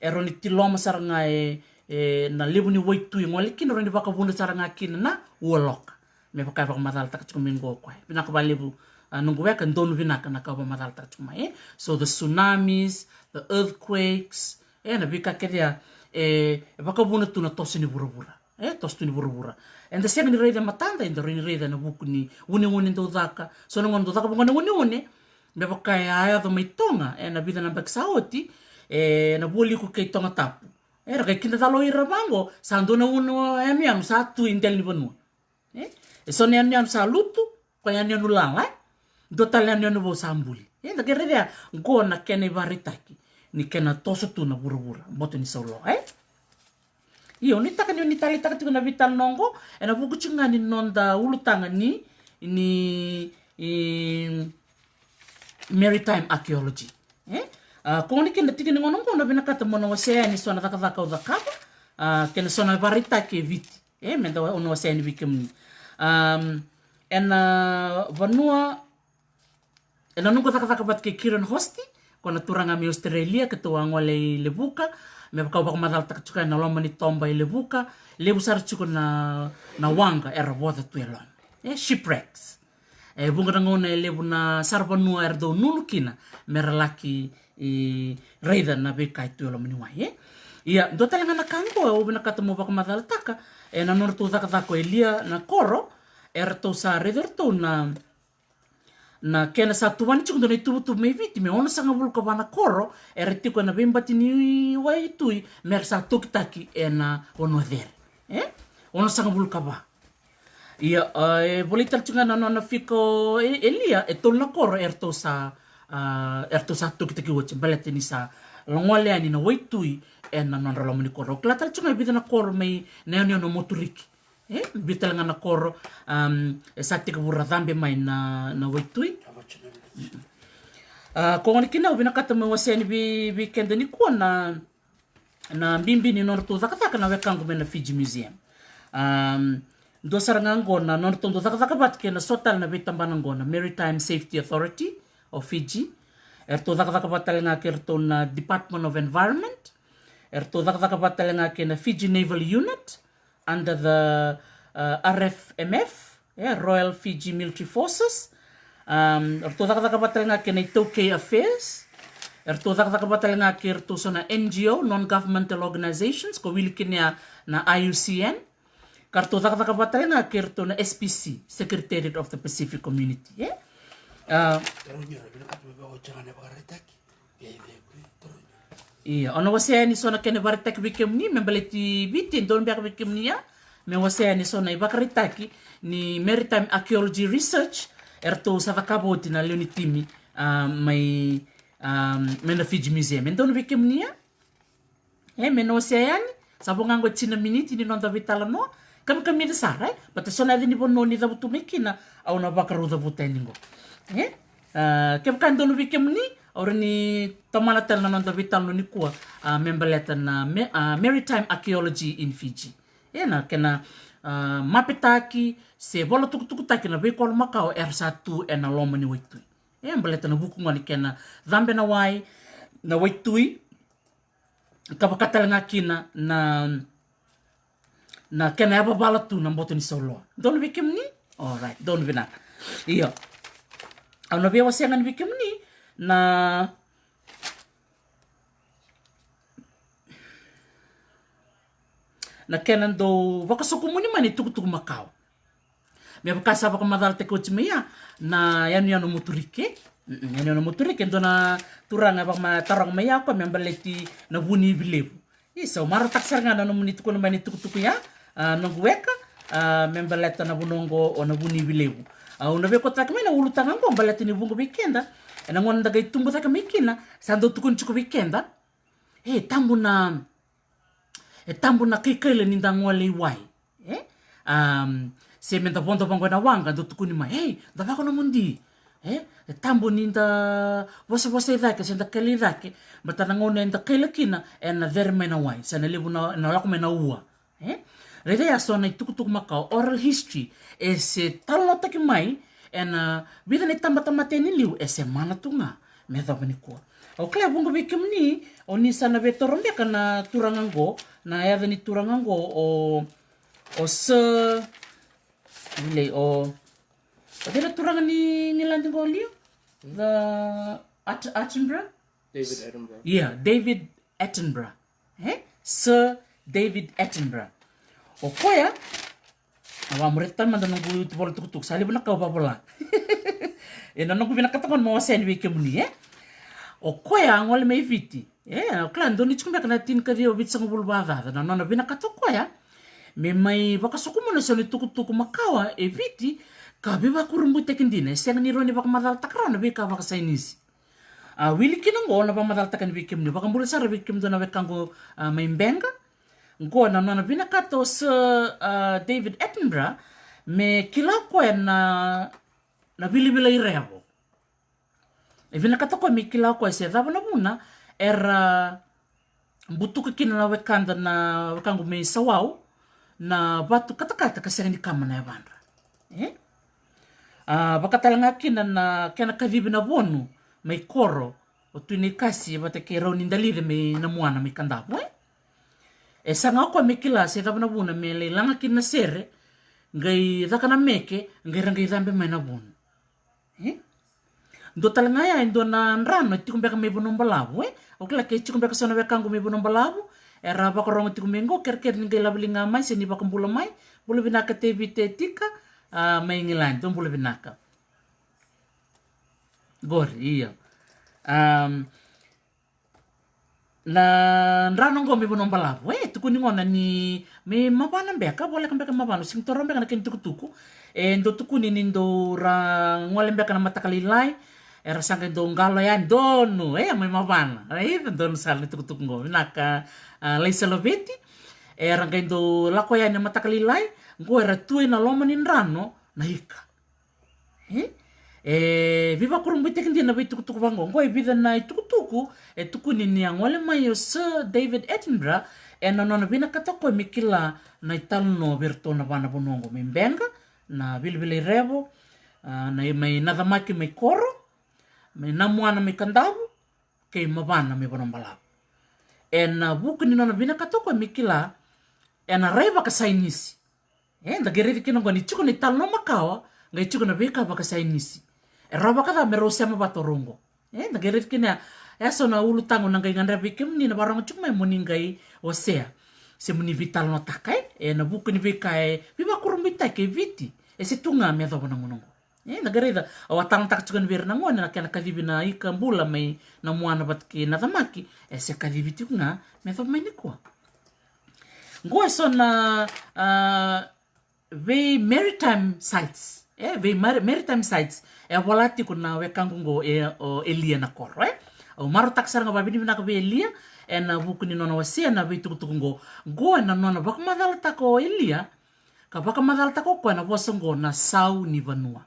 e rawa ni tiloma sara ga e, e, na levu ni waitui e gole kina, rawa ni vakavuna sara ga kina na ualoka. Me vaka e vakamacalataka tiko mai qo o koya. Vinaka vakalevu, a, noqu weka, donu vinaka na ka vakamacalataka tiko mai, e. So the tsunamis, the earthquakes, e, na veika kece ya, e, e vakavuna tu na toso ni vuravura. E, toso tu ni vuravura. Eda sega ni raica e matada, eda rawa ni raica ena vuku ni uneune dau caka. So na gauna dau caka vaqo na uneune, me vaka e a yaco mai Toga ena vica na yabaki sa oti, e, na Vualiku kei Tongatapu. Era qai kidacala o ira vaqo, sa dua na unu yanuyanu sa tu i dela ni vanua. E, e so na yanuyanu sa lutu, ko yanuyanu lala, e? Dua tale yanuyanu vou sa buli. E, da qai raica ya, qo na kena ivakaraitaki ni kena toso tu na vuravura, boto ni sauloa, e? Io, ni taka ni, ni taleitaka tiko na veitalanoa qo, ena vuku tiko ga ni noda ulutaga ni, ni, i, maritime archaeology. E? A, ko gona kina tiki ni gauna qo na vinakata mo na wasea yani so na cakacaka au cakava, a, kei na so na ivakaraitaki e Viti. E, meda wa-, au na wasea yani vei kemuni. Am, ena vanua, ena noqu cakacaka vata kei Kieran Hosty, ko na turaga mai Australia, keitou a gole i Levuka, me vaka au vakamacalataka tiko ena loma ni toba i Levuka, levu sara tiko na, na waqa era voca tu e loma. E, shipwrecks. E vuqa na gauna e levu na saravanua era dau nunu kina me ra laki, e, raica na veika e tu e loma ni wai, e. Ia, dua tale ga na ka qo au vinakata mo vakamacalataka, e, na nodratou cakacaka e lia na koro, eratou sa raica ratou na, na kena sa tuvani tiko dua na ituvatuva mai Viti, me onosagavulu ka va na koro era tiko ena veibati ni waitui me ra sa tokitaki ena vanua cere. E? Onosagavulu ka va. Ia, a, e volai tale tiko ga na nona fika o E-, Elia, e tolu na koro eratou sa, a, eratou sa tokitaki oti, baleta ni sa logole yani na waitui ena nodra loma ni koro. Au kila tale tiko ga e vica na koro mai na yanuyanu o Moturiki. E, vica tale ga na koro, am, e sa tekivu ra cabe mai na, na waitui. A, ko gona kina au vinakata meu wasea yani vei, vei keda nikua na, na bibi ni nodratou cakacaka na wekaqu mai na Fiji Museum. Am, dua sara ga qo na nodratou dau cakacaka vata kei na so tale na veitabana qo na Maritime Safety Authority of Fiji. Eratou cakacaka vata tale ga kei ratou na Department of Environment. Eratou cakacaka vata tale ga kei na Fiji Naval Unit under the, uh, R F M F, e, Royal Fiji Military Forces. Um, eratou cakacaka vata tale ga kei na iTaukei Affairs. Eratou cakacaka vata tale ga kei ratou so na N G O, non-governmental organizations, ko wili kina ya na I U C N. Ka ratou cakacaka vata tale ga kei ratou na S P C, Secretariat of the Pacific Community, e? A, Taro ni ra vinakata me vaka o tsaga na vakaraitaki. Ia, au na wasea yani so na kena ivakaraitaki vei kemuni me baleti Viti, e donu beka vei kemuni ya me wasea yani so na ivakaraitaki ni Maritime Archaeology Research eratou sa cakava oti na lewe ni timi, a, mai, a, mai na Fiji Museum. E donu vei kemuni ya. E, me na wasea yani, sa vo ga qo e tini na miniti ni noda veitalanoa. Kamikamica sara, e? Baleta so na yaca ni vanua ni cavutu mai kina, au na vakarau cavuta yani qo. E? A, kevaka e donu vei kemuni, au rawa ni tomana tale na noda veitalanoa nikua, a, me baleta na ma-, a, Maritime Archaeology in Fiji. E, na kena, a, mapetaki se vola tukutukutaki na veikoro makawa era sa tu ena loma ni waitui. E, baleta na vuku qo ni kena cabe na wai, na waitui, ka vaka tale ga kina na, na kena yavavala tu na boto ni sauloa. Donu vei kemuni? Alright, donu vinaka. Io. Au na via wasea ga yani vei kemuni na, na kena dau vakasokumuni mai na itukutuku makawa. Me vaka sa vakamacalataki oti mai ya na yanuyanu Moturike. Mm, yanuyanu Moturike, e dua na turaga e vakama-, taroga mai ya o koya me baleti na vu ni ivi levu. Isa, au marautaka sara ga na nomuni tukuna mai na itukutuku ya, a, noqu weka, a, me baleta na vanua oqo o na vu ni ivi levu. A, au na veikotaki mai na ulutaga oqo baleta ni vuqa vei keda, ena gauna da qai tubu cake mai kina, sa dau tukuni tiko vei keda. E, tabu na E tabu na kaikaila ni da gole i wai. E? Am, se me da vodo vaqo ena waqa, dau tukuni mai, "Ei, da vako na mudi." E? E tabu ni da vosavosa i cake, se da kaila i cake, baleta na gauna eda kaila kina, ena cere mai na wai, se na levu na, na lako mai na ua. E? Raica ya so na itukutuku makawa, oral history, e se talanoataki mai, ena vica na itabatamata ni liu, e se mana tu ga me yacova nikua. Au kila e vuqa vei kemuni o ni sa na veitoro beka na turaga qo, na yaca ni turaga qo o, o Sir, ilei, o, o cei na turaga ni, ni ladi qo liu? The At-, Attenborough? David Attenborough. Yeah, David Attenborough. E? Sir David Attenborough. O koya, au a muria tale mada noqu ituvola tukutuku, sa levu na ka au vavola. E na noqu vinakata qo meu wasea yani vei kemuni, e? O koya a gole mai Viti. E, au kila dau ni tiko beka na tinikaciwa vitusagavulu vakacaca. Na nona vinakata o koya me mai vakasokumuni e so na itukutuku makawa e Viti, ka veivakurabuitaki dina. E sega ni rawa ni vakamacalataka rawa na veika vakasainisi. A, wili kina qo na vakamacalataka yani vei kemuni, vakabula sara vei kemudou na wekaqu, a, mai Beqa. Qo na nona vinakata o Sir, a, David Attenborough me kila o koya na, na vilavila i Revo. E vinakata o koya me kila o koya se cava na vuna era butuka kina na wekada, na wekaqu mai Sawau, na vatu katakata ka sega ni kama na yavadra. E? A, vaka tale ga kina na kena kacivi na vonu mai koro o Tui Naikasi vata kei Rau ni Dalice mai Namuana mai Kadavu, e? E saga o koya me kila se cava na vuna me lai laga kina na sere, qai caka na meke, qai ra qai cabe mai na vonu. E? Dua tale ga ya e dua na drano e tiko beka mai Vanuabalavu, e? Au kila ke tiko beka so na wekaqu mai Vanuabalavu era vakarogo tiko mai qo, kerekere ni qai lavaliga mai se ni vakabula mai. Bula vinaka Tevita e Tika, a, mai Igiladi, dou bula vinaka. Qori, io. Am, Na drano qo mai Vanuabalavu, e, tukuni gona ni mai Mavana beka, voleka beka Mavana, au sega ni taura beka na kena itukutuku. E dau tukuni ni dau ra gole beka na mataka lailai, era sa qai dau qalo yani, donu, e, mai Mavana. Raica, donu sara na itukutuku qo, vinaka, a, Laisa Laveti. Era qai dau lako yani na mataka lailai, qo era tu ena loma ni drano na ika. E? E veivakurabuitaki dina na veitukutuku vaqo. Qo e vica na itukutuku e tukuni ni a gole mai o Sir David Attenborough ena nona vinakata o koya me kila na italanoa vei iratou na va na vanua qo, mai Beqa, na vilavila i Revo, a, na, mai Nacamaki mai Koro, mai Namuana mai Kadavu, kei Mavana mai Vanuabalavu. Ena vuku ni nona vinakata o koya me kila ena rai vakasainisi. E, da qai raici kina qo ni tiko na italanoa makawa, qai tiko na veika vakasainisi. E rawa vakacava me rau sema vata o rau qo? E, da qai raici kina ya. E so na ulutaga au na qai gadreva vei kemuni na vakarogo tiko mai mo ni qai wasea se mo ni veitalanoataka, e, ena vuku ni veika e veivakurabuitaki e Viti, e se tu ga me yacova na gauna qo. E, na qai raica, au a talanoataka tiko yani vei ira na gone na kena kacivi na ika bula mai na muana vata kei na camaki, e se kacivi tiko ga me yacova mai nikua. Qo e so na, a, vei maritime sites. E, vei mari-, maritime sites. E vola tiko na wekaqu qo e, o Elia Nakoro, e. Au marautaka sara ga vakavinavinaka vei Elia, ena vuku ni nona wasea na veitukutuku qo. Qo ena nona vakamacalataka o Elia, ka vakamacalataka o koya na vosa qo na sau ni vanua.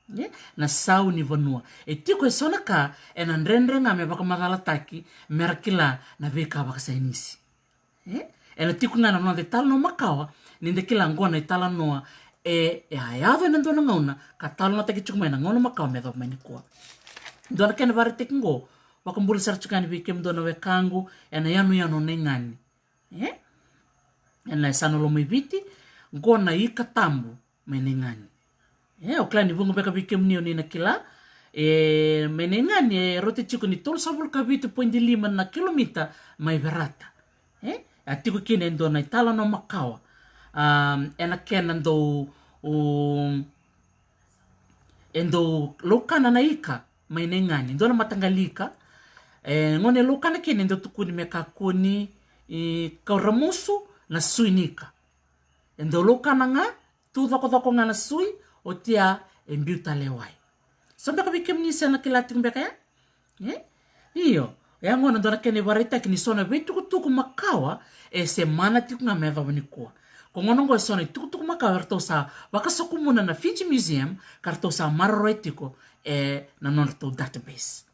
E, na sau ni vanua. E tiko e so na ka, ena dredre ga me vakamacalataki, mera kila na veika vakasainisi. E, ena tiko ga na noda italanoa makawa, ni da kila qo na italanoa, e, e a yaco ena dua na gauna, ka talanoataki tiko mai na gauna makawa me yacova mai nikua. Dua na kena vakaraitaki qo, vakabula sara tiko yani vei kemudou na wekaqu, ena yanuyanu o Naigani. E? Ena yasana loma i Viti, qo na ika tabu mai Naigani. E, au kila ni vuqa beka vei kemuni o ni na kila. E, mai Naigani, e rauta tiko ni tolusagavulu ka vitu poidi lima na kilomita mai Verata. E, a tiko kina e dua na italanoa makawa. Am, ena kena dau, um, e dau laukana na ika mai Naigani, dua na mataqali ika. E, gone laukana kina e dau tukuni me kakua ni, e, kau ramusu na sui ni ika. E dau laukana ga, tu cokocoko ga na sui, oti ya e biu tale e wai. So beka vei kemuni se na kila tiko beka ya? E? Io, e a gona dua na kena ivakaraitaki ni so na veitukutuku makawa, e se mana tiko ga me yacova nikua. Ko gona qo e so na itukutuku makawa eratou sa vakasokumuna na Fiji Museum, ka ratou sa maroroya tiko, e, na nodratou database.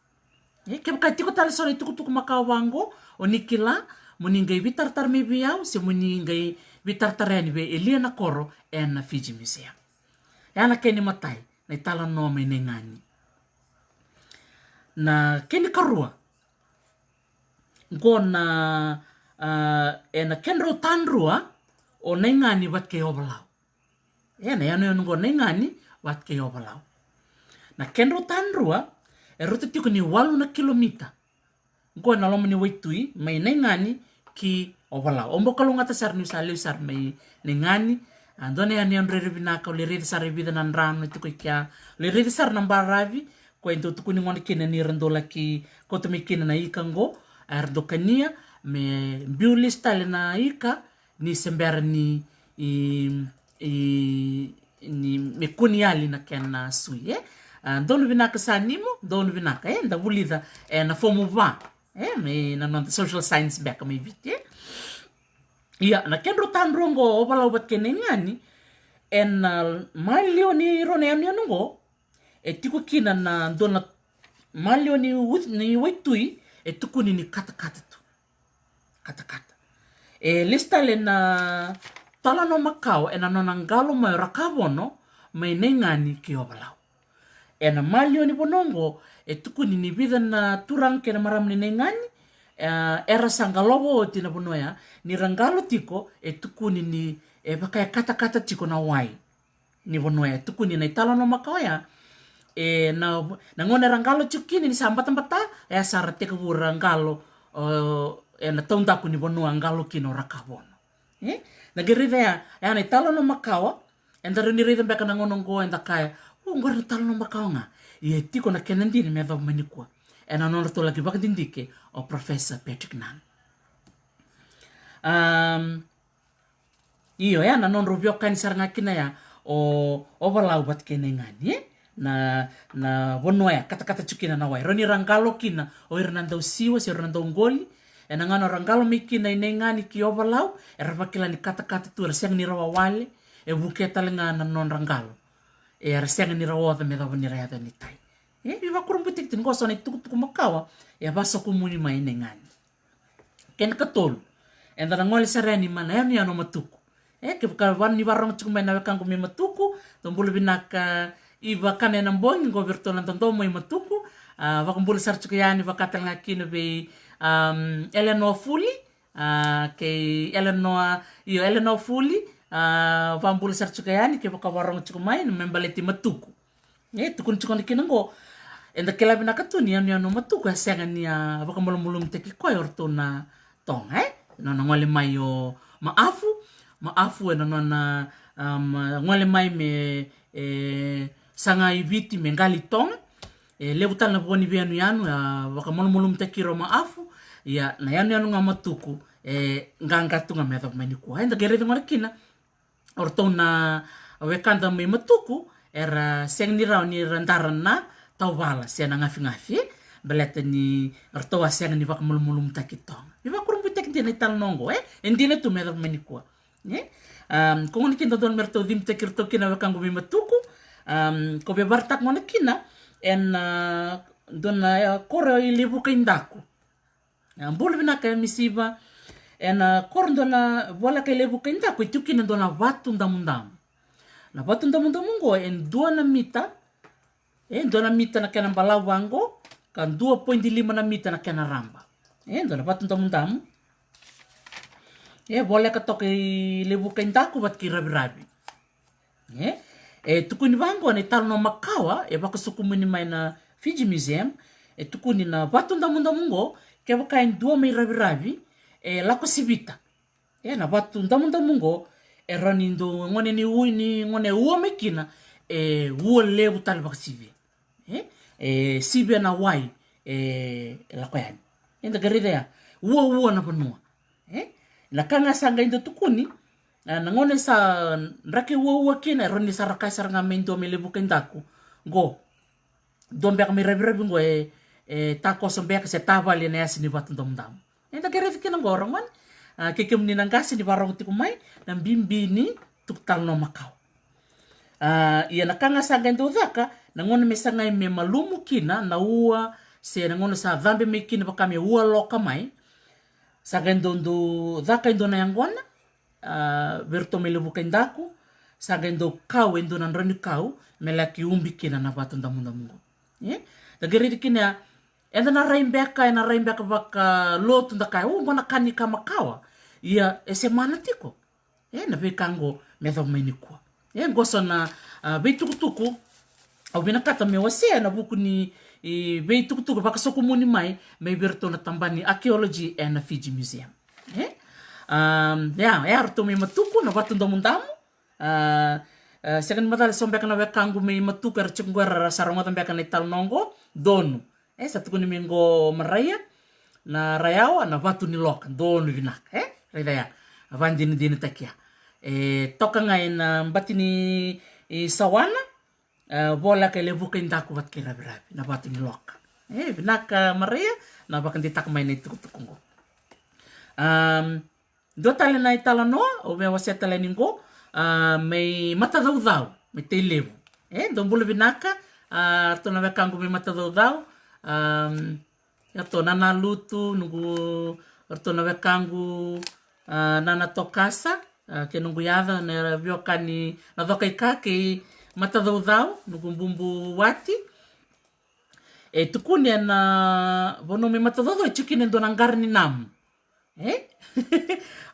E, kevaka e tiko tale so na itukutuku makawa vaqo, o ni kila, mo ni qai veitaratara mai vei au, se mo ni qai veitaratara yani vei Elia Nakoro, ena Fiji Museum. E a na kena imatai, na italanoa mai Naigani. Na kena ikarua, qo na, a, ena kedrau tadrua, o Naigani vata kei Ovalau. E, na yanuyanu qo Naigani vata kei Ovalau. Na kedrau tadrua, e rauta tiko ni walu na kilomita. Qo ena loma ni waitui, mai Naigani ki Ovalau. Au bau kalougata sara niu sa lesu sara mai Naigani. A, dua na yanuyanu rairai vinaka, au lai raica sara e vica na drano e tiko i kea. Au lai raica sara na baravi, ko e dau tukuni gona kina ni ra dau laki kauta mai kina na ika qo. A, era dau kania, me biu lesu tale na ika, ni se bera ni, i, i, ni me kua ni yali na kena sui, e. A, donu vinaka Sanimo, donu vinaka, e, da vulica, e, na fomu va, e, mai na noda social science beka mai Viti, e. Ia, na kedrau tadrua qo Ovalau vata kei Naigani, ena, a, maliwa ni rua na yanuyanu qo, e tiko kina na dua na maliwa ni, ni waitui, e tukuni ni katakata tu. Katakata. E lesu tale na italanoa makawa ena nona qalo mai o Rakavono, mai Naigani ki Ovalau. Ena maliwa ni vanua oqo, e tukuni ni vica na turaga kei na marama ni Naigani, e, era sa qalova oti na vanua ya, ni ra qalo tiko, e tukuni ni, e vaka e katakata tiko na wai ni vanua ya. Tukuni na italanoa makawa ya, e, na, na gauna era qalo tiko kina ni sa batabata, e a sa ra tekivu ra qalo, o, ena taudaku ni vanua a qalo kina o Rakavono. E? Da qai raica ya, ya na italanoa makawa, eda rawa ni raica beka na gauna oqo, eda kaya, o, oqori na italanoa makawa ga. Ia e tiko na kena dina me yacova mai nikua. Ena nodratou laki vakadidike o Professor Patrick Nunn. Am, Io, ya na nodrau veiwekani sara ga kina ya, o, Ovalau vata kei Naigani, e? Na, na vanua ya, katakata tiko kina na wai. Rawa ni ra qalo kina, o ira na dau siwa, se o ira na dau qoli. Ena gauna ra qalo mai kina i Naigani ki Ovalau, era vakila ni katakata tu, era sega ni ra wawale, e vukea tale ga na nodra qalo. E, era sega ni ra oca me yacova ni ra yaco yani i tai. E, veivakurabuitaki tiko qo so na itukutuku makawa, e vasokumuni mai Naigani. Kena ikatolu, eda na gole sara yani mai na yanuyanu o Matuku. E, kevaka vaka ni vakarorogo tiko mai na wekaqu mai Matuku, dou bula vinaka, i vaka na bogi qo vei iratou na dodomo i Matuku. A, vakabula sara tiko yani, vaka tale ga kina vei, am, Eleanor Fuli, a, kei Eleanor, io, Eleanor Fuli, a, vakabula sara tiko yani, kevaka vakarorogo tiko mai, na me baleti Matuku. E, tukuni tiko na kina qo, eda kila vinaka tu ni yanuyanu o Matuku, e sega ni a vakamalumalumutaki koya o ratou na Toga, e? Nona gole mai o Maafu, Maafu ena nona, am, gole mai me, e, saga i Viti me qali Toga. E levu tale na vo ni veiyanuyanu a vakamalumalumutaki ira o Maafu. Ia na yanuyanu ga Matuku e qaqa tu ga me yacova mai nikua. Eda qai raica gona kina o ratou na wekada mai Matuku era sega ni rawa ni ra dara na tauvala se na gafigafi, e, baleta ni ratou a sega ni vakamalumalumutaki Toga. Ni vakurabuitaki dina i talanoa oqo, e, e dina tu me yacova mai nikua. E? Um, ko gona kina dodonu me ratou cibitaki ratou kina wekaqu mai Matuku. Um, ko via vakaraitaka gona kina ena, uh, dua na, uh, koro i Levuka i Daku. A, bula vinaka e Misiva. Ena, uh, koro dua na voleka i Levuka i Daku e tiko kina dua na vatu damudamu. Na vatu damudamu oqo e dua na mita, e dua na mita na kena balavu vaqo, ka dua poidi lima na mita na kena raba. E dua na vatu damudamu. E voleka toka i Levuka i Daku vata kei Raviravi. E, e tukuni vaqo na italanoa makawa e vakasokumuni mai na Fiji Museum. E tukuni na vatu damudamu oqo, kevaka e dua mai Raviravi e lako sivita. E na vatu damudamu oqo e rawa ni dau gone ni ui ni gone ua mai kina, e ua levu tale vakasivia. E, e sivia na wai e, e lako yani. Eda qai raica ya, uaua na vanua. E, na ka ga sa qai dau tukuni, a, na gone sa draki uaua kina e rawa ni sa ra kaya sara ga mai dua mai Levuka i Daku, qo dua beka mai Raviravi qo e, e takoso beka se tavali ena yasa ni vatu damudamu. Eda qai raica kina qo, ragone, a, kei kemuni na qase ni varogo tiko mai na bibi ni tuku talanoa makawa. A, ia na ka ga sa qai dau caka na gauna me sagai me malumu kina na ua, se na gauna sa cabe mai kina vaka me ua loka mai, sa qai dau dau caka e dua na yaqona, a, vei iratou mai Levuka i Daku, sa qai dau kau e dua na drau ni kau me laki ubi kina na vatu damudamu qo. E? Da qai raica kina ya, eda na rai beka, ena rai beka vakalotu da kaya, u, qo na ka ni ka makawa. Ia e se mana tiko. E na veika qo me yacova mai nikua. E qo so na, a, veitukutuku au vinakata me wasea ena vuku ni, i, veitukutuku vakasokumuni mai mai vei iratou na tabana ni archaeology ena Fiji Museum. E? A, ya, ya ratou mai Matuku na vatu damudamu. A, a, sega ni macala so beka na wekaqu mai Matuku era tiko qo era sa rogoca beka na italanoa qo, donu. E sa tukuni mai qo Maraia, na Rayawa, na vatu ni loka, donu vinaka, e? Raica ya, a vakadinadinataki ya. E toka ga ena bati ni, i, Sawana, e, voleka e Levuka i Daku vata kei Raviravi, na vatu ni loka. E, vinaka Maraia, na vakadeitaka mai na itukutuku qo. Am, Dua tale na italanoa au via wasea tale yani qo, a, mai Matacaucau, mai Tailevu. E, dou bula vinaka, a, ratou na wekaqu mai Matacaucau, a, ratou Nana Lutu, noqu, ratou na wekaqu, a, Nana Tokasa, a, kei noqu yaca, na veiwekani na Cokaika kei Matacaucau, noqu bubu wati. E tukuni ena vanua mai Matacaucau e tiko kina e dua na qara ni namu. E?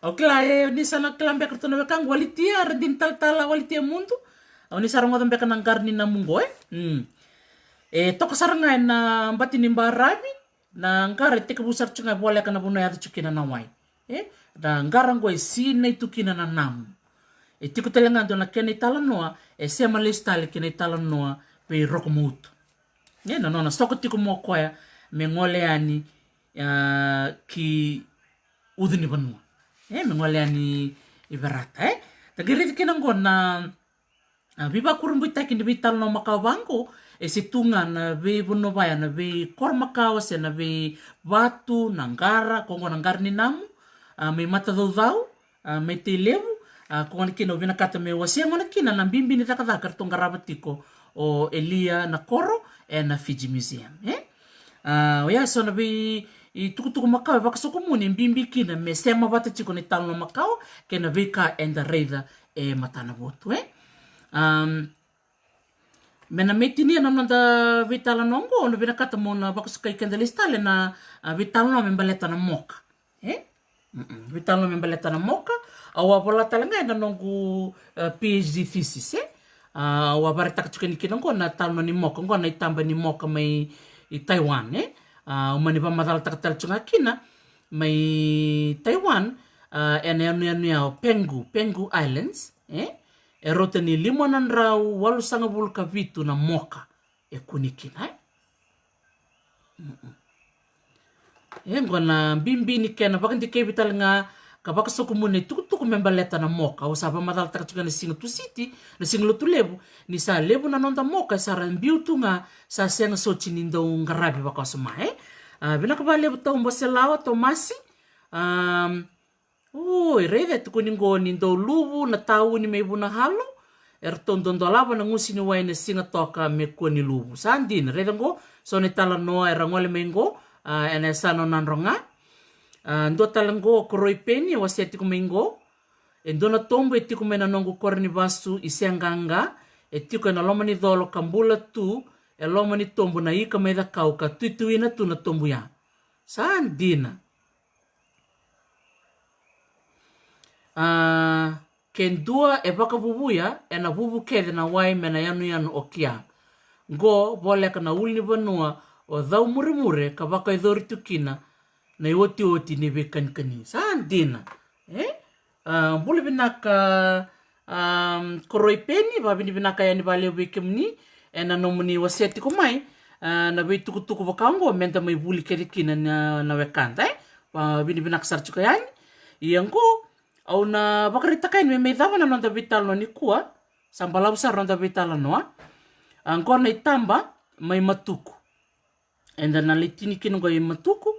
Au kila, e, ni sa na kila beka ratou na wekaqu, Walitia, Radini Talatala, Walitia Mudu. Au ni sa rogoca beka na qara ni namu qo, e? Mm. E toka sara ga ena bati ni baravi, na qara e tekivu sara tu ga e voleka na vanua e yaco tu kina na wai. E? Na qara qo e sinai tu kina na namu. E tiko tale ga dua na kena italanoa, e sema lesu tale kina italanoa vei Rokomautu. E, na nona soko tiko mo koya me gole yani, a, ki Ucu ni Vanua. E, me gole yani i Verata, e. Da qai raica kina qo na, a, veivakurabuitaki ni veitalanoa makawa vaqo, e se tu ga na veivanua vaya, na veikoro makawa se na veivatu, na qara, ko qo na qara ni namu, a, mai Matacaucau, a, mai Tailevu, a, ko gona kina au vinakata me wasea gona kina na bibi ni cakacaka eratou qarava tiko o Elia Nakoro ena Fiji Museum, e? A, oya so na vei, i, tukutuku makawa e vakasokumuni e bibi kina me sema vata tiko na italanoa makawa kei na veika eda raica e matanavotu, e? Am, me na mai tinia na noda veitalanoa oqo, au na vinakata mo na vakasukai keda lesu tale na, a, veitalanoa me baleta na moka. E? Mm-mm. Veitalanoa me baleta na moka. Au a vola tale ga ena noqu, e, PhD thesis, e? A, au a vakaraitaka tiko yani kina oqo na talanoa ni moka, oqo na itaba ni moka mai i Taiwan, e? A, au mani vakamacalataka tale tiko ga kina mai Taiwan, a, ena yanuyanu ya o Penghu, Penghu Islands, e? E rauta ni lima na drau walusagavulu ka vitu na moka e kune kina, e? E qo na bibi ni kena vakadikevi tale ga ka vakasokumuni na itukutuku me baleta na moka. Au sa vakamacalataka tiko na siga Tusiti, na siga Lotulevu, ni sa levu na noda moka e sa ra biu tu ga, sa sega soti ni dau qaravi vakawasoma, e? A, vinaka vakalevu Tau Boselawa, Tomasi. Am, Oi, raica e tukuni qo ni dau luvu na tauni mai Vunahalo. Eratou dodolava na gusu ni wai na siga toka me kua ni luvu. Sa dina, raica qo, so na italanoa era gole mai qo, a, ena yasana o Nadroga. A, dua tale qo o Koroipeni, e wasea tiko mai qo. E dua na tobu e tiko mai na noqu koro ni vasu i Seaqaqa, e tiko ena loma ni colo ka bula tu e loma ni tobu na ika mai Cakau ka tuituina tu na tobu ya. Sa dina. A, ke dua e vakavuvuya, ena vuvu kece na wai me na yanuyanu o kia. Qo voleka na ulunivanua o Caumuremure ka vakayacori tu kina na iotioti ni veikanikani. Sa dina. E? A, bula vinaka, am, Koroipeni, vakavinavinaka yani vakalevu vei kemuni ena nomuni wasea tiko mai, a, na veitukutuku vaka oqo meda mai vuli kece kina na, na wekada, e? Vakavinavinaka sara tiko yani. Ia qo, au na vakaraitaka yani me mai cava na noda veitalanoa nikua, sa balavu sara noda veitalanoa. A, qo na itaba mai Matuku. Eda na lai tini kina qo i Matuku.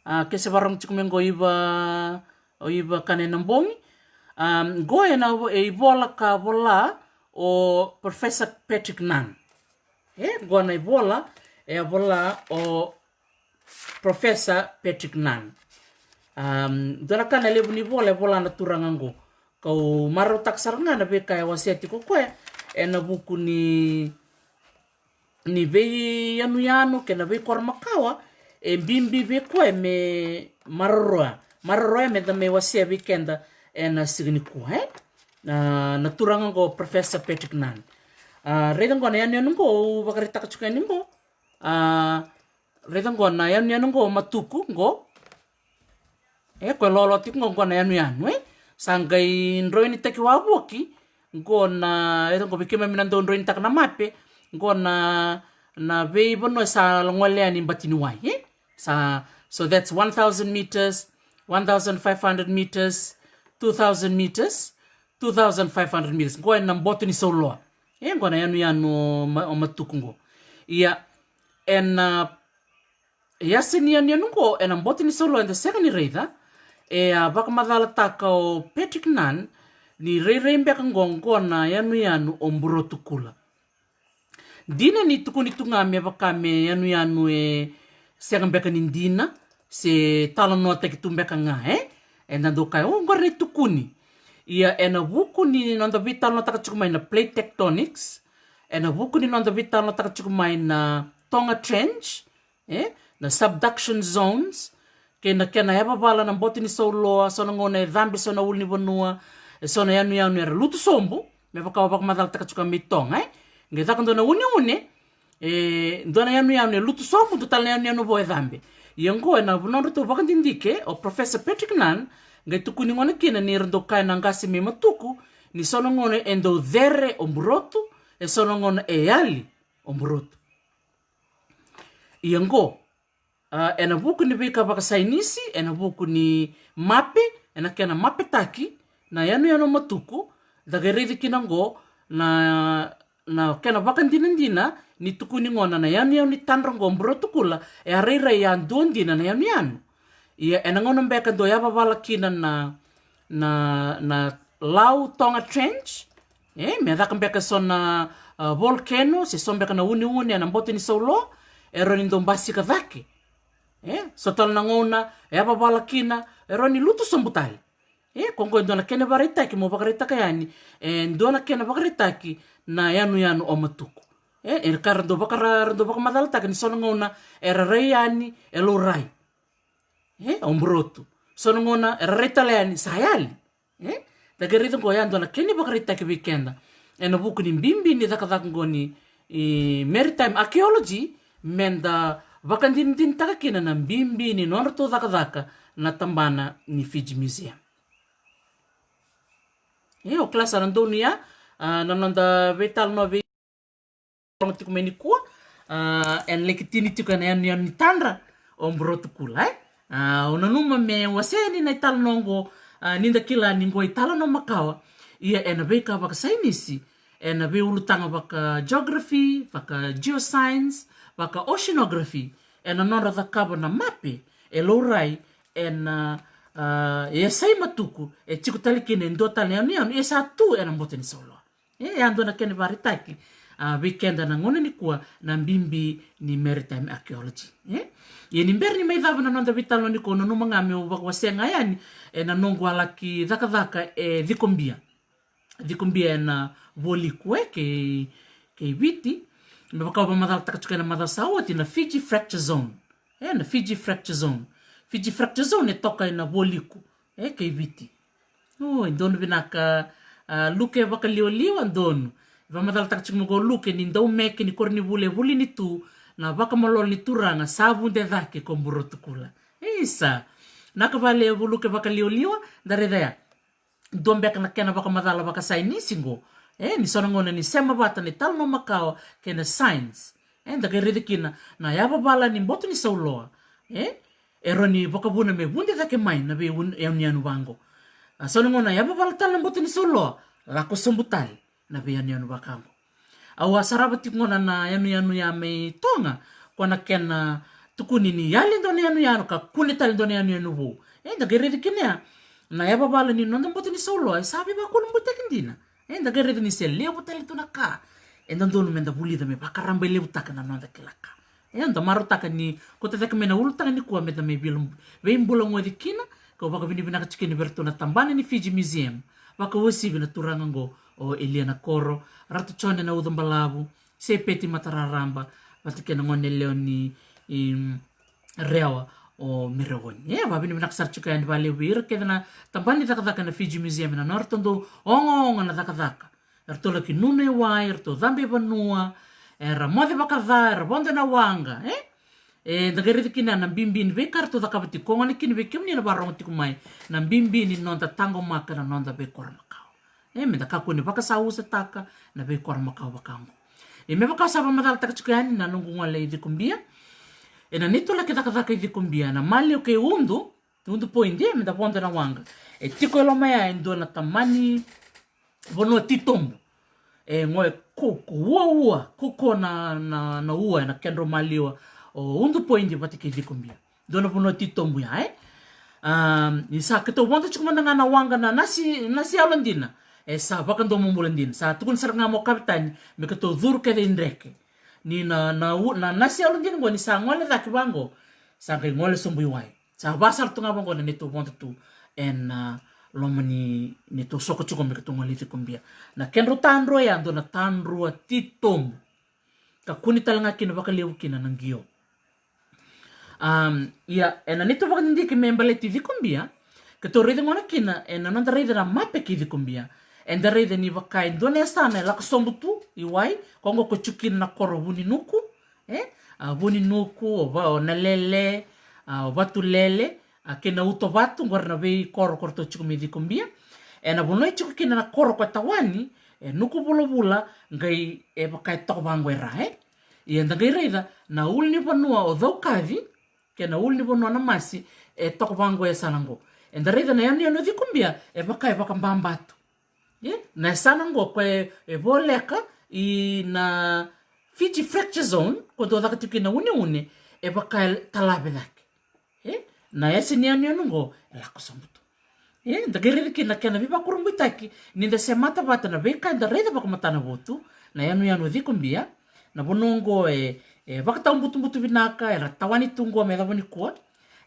A, ke se vakarogo tiko mai qo i va, o i va kana ena bogi. A, qo ena vo-, e ivola ka vola o Professor Patrick Nunn. E, qo na ivola e a vola o Professor Patrick Nunn. A, dua na ka na levu ni vola e vola na turaga qo. Kau marautaka sara ga na veika e wasea tiko koya ena vuku ni ni veiyanuyanu kei na veikoro makawa, e bibi vei koya me maroroya. Maroroya meda mai wasea vei keda ena siga nikua, e? Na, na turaga qo Professor Patrick Nunn. A, raica qo na yanuyanu qo, au vakaraitaka tiko yani qo. A, raica qo na yanuyanu qo Matuku qo. E, koya loaloa tiko qo, qo na yanuyanu, e? Sa qai droinitaki wavoki qo na, e, qo vei keimami na dau droinitaka na mape, qo na, na veivanua sa gole yani bati ni wai, e? Sa, so that's one thousand meters, one thousand five hundred meters, two thousand meters, two thousand five hundred meters. Qo ena boto ni sauloa. E, qo na yanuyanu o Ma-, o Matuku qo. Ia, ena E yasa ni yanuyanu qo ena boto ni sauloa eda sega ni raica, e a vakamacalataka o Patrick Nunn ni rairai beka qo, qo na yanuyanu o Burotukula. Dina ni tukuni tu ga me vaka me yanuyanu e sega beka ni dina, se talanoataki tu beka ga, e? Eda dau kaya, o, qori na itukuni. Ia ena vuku ni noda veitalanoataka tiko mai na plate tectonics, ena vuku ni noda veitalanoataka tiko mai na Tonga Trench, e, na subduction zones, kei na kena yavavala na boto ni sauloa, so na gauna e cabe so na ulunivanua, e so na yanuyanu era lutu sobu, me vaka au vakamacalataka tiko mai Toga, e. Qai caka dua na uneune, e, dua na yanuyanu e lutu sobu, dua tale na yanuyanu vou e cabe. Ia qo ena nodratou vakadidike o Professor Patrick Nunn, qai tukuni gona kina ni ra dau kaya na qase mai Matuku, ni so na gauna e dau cere o Burotu, e so na gauna e yali o Burotu. Ia qo, a, ena vuku ni veika vakasainisi, ena vuku ni mape, ena kena mapetaki na yanuyanu o Matuku, da qai raici kina qo na, na kena vakadinadina ni tukuni gona na yanuyanu ni tadra qo Burotukula, e a rairai a dua dina na yanuyanu. Ia ena gauna beka dau yavavala kina na, na, na Lau Tonga Trench, e, me caka beka e so na, a, volcano, se so beka na uneune ena boto ni sauloa, e rawa ni dau basika cake. E, so tale na gauna e yavavala kina, e rawa ni lutu sobu tale. E, ko qo e dua na kena vakaraitaki, mo vakaraitaka yani, e dua na kena vakaraitaki na yanuyanu o Matuku. E, e ka ra dau vakara-, ra dau vakamacalataka ni so na gauna era rai yani, e laurai. E, o Burotu. So na gauna era rai tale yani, sa yali. E? Da qai raica qo ya dua na kena ivakaraitaki vei keda ena vuku ni bibi ni cakacaka qo ni, e, maritime archaeology, meda vakadinadinataka kina na bibi ni nodratou cakacaka na tabana ni Fiji Museum. E, o kila sa na donu ya, A, na noda veitalanoa vei rogo tiko mai nikua, a, ena laki tini tiko ena yanuyanu ni tadra o Burotukula, e? A, au nanuma me wasea ni na italanoa oqo, a, ni da kila ni qo italanoa makawa, ia ena veika vakasainisi, ena veiulutaga vaka geography, vaka geoscience, vaka oceanography, ena nodra cakava na mape e laurai ena, a, e yasai matuku e tiko tale kina e dua tale na yanuyanu e sa tu ena boto ni sauloa. E, e a dua na kena ivakaraitaki, a, vei keda na gauna nikua na bibi ni maritime archaeology. E? Ia ni bera ni mai cava na noda veitalanoa nikua, au nanuma ga meu vakawasea ga yani ena noqu a laki cakacaka e Cikobia. Cikobia ena Vualiku, e, kei, kei Viti. Me vaka au vakamacalataka tiko ena macawa sa oti na Fiji Fracture Zone. E, na Fiji Fracture Zone. Fiji Fracture Zone e toka ena Vualiku, e, kei Viti. O, e donu vinaka, a, Luke Vakaliwaliwa, donu. Vakamacalataka tiko mai qo o Luke ni dau meke ni koronivuli e Vulinitu na vakamalolo ni turaga sa vude cake ko Burotukula. Isa. Naka vakalevu Luke Vakaliwaliwa, da raica ya. Dua beka na kena vakamacala vakasainisi qo. E, ni so na gauna ni sema vata na italanoa makawa kei na science. E, da qai raica kina na yavavala ni boto ni sauloa. E, e rawa ni vakavuna me vude cake mai na veiyanuyanu vaqo. A, so na gauna yavavala tale na boto ni sauloa, lako sobu tale na veiyanuyanu vaka qo. Au a sarava tiko gona na yanuyanu ya mai Toga, ko na kena tukuni ni yali dua na yanuyanu ka kune tale dua na yanuyanu vou. E, da qai raica kina ya na yavavala ni noda boto ni sauloa e sa veivakulubuitaki dina. E, da qai raica ni se levu tale tu na ka e dodonu me da vulica me vakarabailevutaka na noda kila ka. E, da marautaka ni kauta cake mai na ulutaga nikua me da mai vila, veibulagoci kina, kau vakavinavinaka tiko kina vei iratou na tabana ni Fiji Museum, vakauasivi na turaga qo o Elia Nakoro, Ratu Jone Naucabalavu, Sepeti Matararaba, vata kei na gone yalewa ni, em, Rewa o Merewoni. E, vakavinavinaka sara tiko yani vakalevu vei ira kece na tabana ni cakacaka na Fiji Museum ena nodratou dau ogaoga na cakacaka. Eratou laki nunu i wai, eratou cabe i vanua, era moce vakaca, era vodo ena waqa, e? E, da qai raica kina na bibi ni veika eratou cakava tiko, gona kina vei kemuni na varogo tiko mai, na bibi ni noda taqomaka na noda veikoro makawa. E, me da kakua ni vakasausataka na veikoro makawa vaka oqo. E, me vaka sa vakamacalataka tiko yani na noqu gole i Cikobia. Ena neitou laki cakacaka i Cikobia, na maliwa kei Udu, Udu Point, e, me da vodo ena waqa. E tiko e loma ya e dua na tamani vanua titobu. E, qo e ko, ko uaua, ko, ko na, na, na ua ena kedrau maliwa o Udu Point vata kei Cikobia. Dua na vanua titobu ya, e? Am, ni sa keitou vodo tiko mada ga na waqa na nasi, nasi yalodina. E sa vakadomobula dina. Sa tukuni sara ga mai o kavetani me keitou curu kece i dreke. Ni na, na u-, na nasi yalodina qo ni sa gole cake vaqo, sa qai gole sobu i wai. Sa va sara tu ga vaqo na neitou vodo tu ena, a, loma ni neitou soko tiko me keitou gole i Cikobia. Na kedrau tadrua ya dua na tadrua titobu. Ka kune tale ga kina vakalevu kina na qio. Am, ia, ena neitou vakadidike me baleti Cikobia, keitou raica gona kina, ena noda raica na mape kei Cikobia. Eda raica ni vaka e dua na yasana e lako sobu tu i wai, ko qo ko tiko kina na koro Vuninuku, e? A, Vuninuku, o Va-, o Nalele, a, o Vatulele, a, kei na Utovatu, qori na veikoro ko ratou tiko mai Cikobia. Ena vanua e tiko kina na koro ko Tawani, e Nukuvulavula, qai e vaka e toka vaqo e ra, e? Ia da qai raica na ulunivanua o Caukaci, kei na ulunivanua Namasi, e toka vaqo e yasana qo. Eda raica na yanuyanu o Cikobia, e vaka e vakababa tu. E, na yasana qo ko e, e voleka i na Fiji Fracture Zone, ko dau caka tiko kina uneune, e vaka e talave cake. E, na yasa ni yanuyanu qo, e lako sobu tu. E, da qai raica kina na kena veivakurabuitaki, ni da semata vata na veika eda raica vakamatana votu, na yanuyanu o Cikobia, na vanua qo e, e vakatau butubutu vinaka, era tawani tu qo me yacova nikua.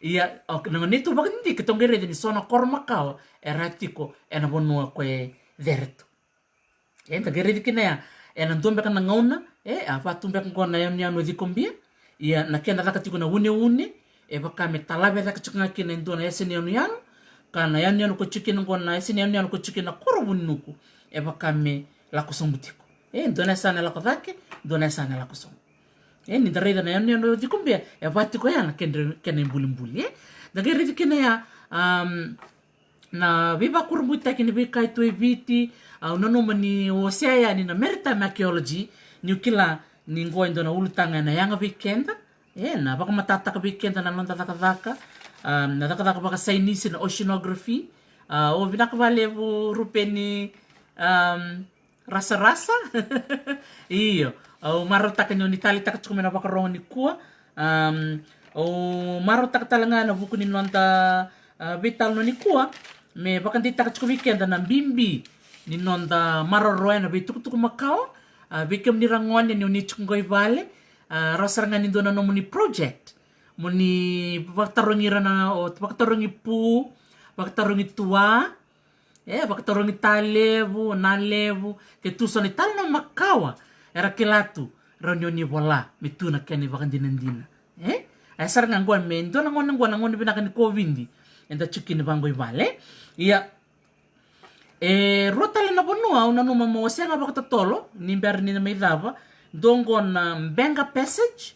Ia, o, na neitou vakadidike, tou qai raica ni so na koro makawa, era tiko, ena vanua ko e cere tu. E, da qai raici kina ya, ena dua beka na gauna, e, a vatu beka qo na yanuyanu o Cikobia, ia na kena caka tiko na uneune, e vaka me talave cake tiko ga kina e dua na yasa ni yanuyanu, ka na yanuyanu ko tiko kina qo na yasa ni yanuyanu ko tiko kina na koro Vuninuku, e vaka me lako sobu tiko. E, dua na yasana e lako cake, dua na yasana e lako sobu. E, ni da raica na yanuyanu o Cikobia, e va tiko ya na kena, kena ibulibuli, e. Da qai raici kina ya, am, Na veivakurabuitaki ni veika e tu e Viti, au nanuma ni wasea yani na maritime archaeology, niu kila ni qo e dua na ulutaga ena yaga vei keda. E, na vakamatatataka vei keda na noda cakacaka, um, na cakacaka vakasainisi na oceanography. Uh, o vinaka valevu Rupeni, um, Rasarasa. Io, au marautaka ni o ni taleitaka tiko mai na vakarogo nikua. Um, au marautaka tale ga na vuku ni noda, uh, veitalanoa nikua me vakadeitaka tiko vei keda na bibi ni noda maroroya na veitukutuku makawa. Uh, vei kemuni ragone ni o ni tiko qo i vale, uh, rawa sara ga ni dua na nomuni project mo ni vakatarogi ira na, o vakatarogi pu, vakatarogi tua, e vakatarogi talevu, nalevu, ke tu so na italanoa makawa era kila tu, rawa ni o ni vola me tu na kena ivakadinadina. E, e sara ga qo me dua na gauna qo na gauna vinaka ni kovidi eda tiko kina vaqo i vale. Ia, e rua tale na vanua au nanuma mo wasea ga vakatotolo ni bera ni na mai cava. Dua qo na Bega Passage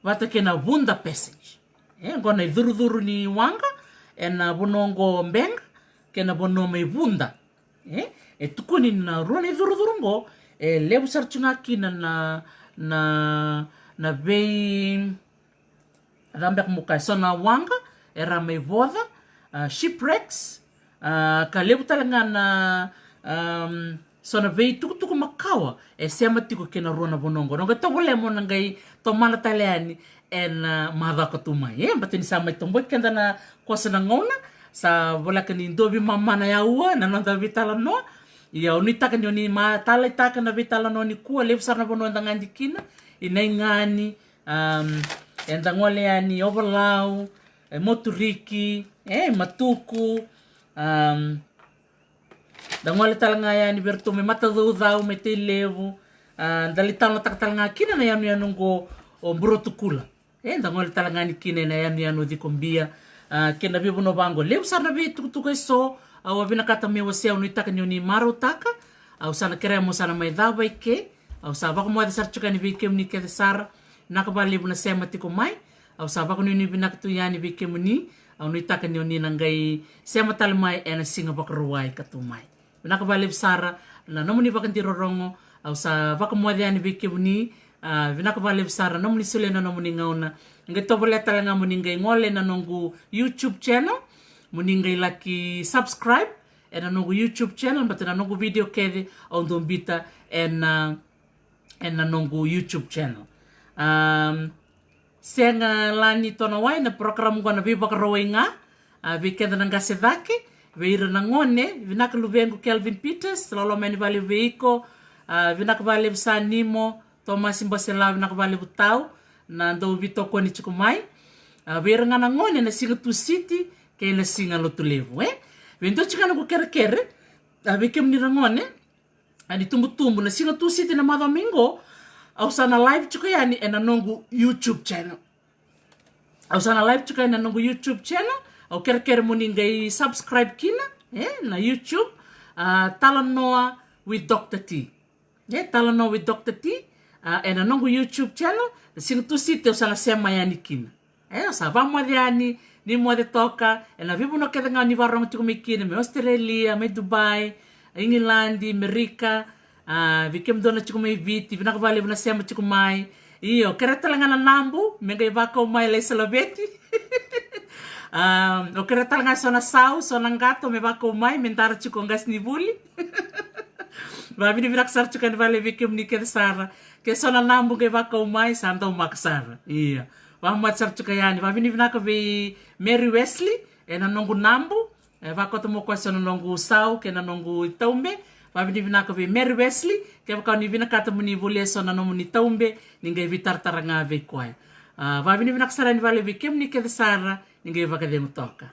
vata kei na Vuda Passage. E, qo na icurucuru ni waqa ena vanua qo Bega kei na vanua mai Vuda. E, e tukuni na rua na icurucuru qo e levu sara tu ga kina na, na, na vei, cava beka mo kaya, so na waqa era mai voca, uh, shipwrecks, uh, ka levu tale ga na, um, so na veitukutuku makawa e sema tiko kei na rua na vanua qo. Na qai tovolea mo na qai tomana tale yani ena, uh, macawa ka tu mai. E, baleta ni sa mai toboki keda na kosa na gauna, sa voleka ni dua veimama na yaua na noda veitalanoa. Ia au nuitaka ni o ni ma taleitaka na veitalanoa nikua, levu sara na vanua eda gadi kina, i Naigani, um, eda gole yani Ovalau, e Moturiki, e Matuku, um, da gole tale ga yani vei iratou mai Matacaucau, mai Tailevu, uh, da lai talanoataka tale ga kina na yanuyanu qo o Burotukula. E, da gole tale ga yani kina ena yanuyanu o Cikobia, uh, kei na veivanua vaqo. Levu sara na veitukutuku eso au a vinakata me wasea, au nuitaka ni o ni marautaka. Au sa na kerea mo sa na mai cava i ke. Au sa vakamoce sara tiko yani vei kemuni kece sara. Vinaka valevu na sema tiko mai. Au sa vakanuinui vinaka tu yani vei kemuni. Au nuitaka ni o ni na qai sema tale mai ena Siga Vakarauwai ka tu mai. Vinaka valevu sara na nomuni vakadirorogo. Au sa vakamoce yani vei kemuni. Uh, vinaka valevu sara na nomuni solia na nomuni gauna. Qai tovolea tale ga mo ni qai gole na noqu YouTube channel, mo ni qai laki subscribe ena noqu YouTube channel, baleta na noqu video kece au dau biuta ena, ena noqu YouTube channel. Um, sega la ni tona wai na program qo na Veivakarauwai ga, a, vei keda na qase cake, vei ira na gone. Vinaka luvequ Kelvin Peters, loloma yani valevu vei iko. A, vinaka valevu Sanimo, Tomasi Basela, vinaka valevu tau na dau veitokoni tiko mai. A, vei ira ga na gone na Siga Tusiti kei na Siga Lotulevu, e. Vei dua tiko ga noqu kerekere, a, vei kemuni ra gone, a, ni tubutubu na Siga Tusiti na macawa mai qo, au sa na live tiko yani ena noqu YouTube channel. Au sa na live tiko yani ena noqu YouTube channel. Au kerekere mo ni qai subscribe kina, e, na YouTube, a, Talanoa with Doctor T. E, Talanoa with Doctor T, a, ena noqu YouTube channel, na Siga Tusiti au sa na sema yani kina. E, au sa vakamoce yani, ni moce toka ena veivanua kece ga ni vakarorogo tiko mai kina, mai Australia, mai Dubai, Igiladi, Merika, a, vei kemudou na tiko mai Viti, vinaka valevu na sema tiko mai. Io, kerea tale ga na Nabu me qai vakau mai lai salaveti. A, au kerea tale ga so na Sau, so na Qato me vakau mai, me dara tiko qasenivuli. Vavinavinaka sara tiko yani valevu vei kemuni kece sara. Ke so na Nabu qai vakau mai, sa daumaka sara. Io. Vakamoce sara tiko yani. Vavinavinaka vei Mary Wesley ena noqu Nabu. E, vakauta mo koya so na noqu Sau kei na noqu Taube. Vavinavinaka vei Mary Wesley. Kevaka o ni vinakata mo ni volia so na nomuni Taube, ni qai veitaratara ga vei koya. A, vavinavinaka sara yani valevu vei kemuni kece sara, ni qai vakacegu toka.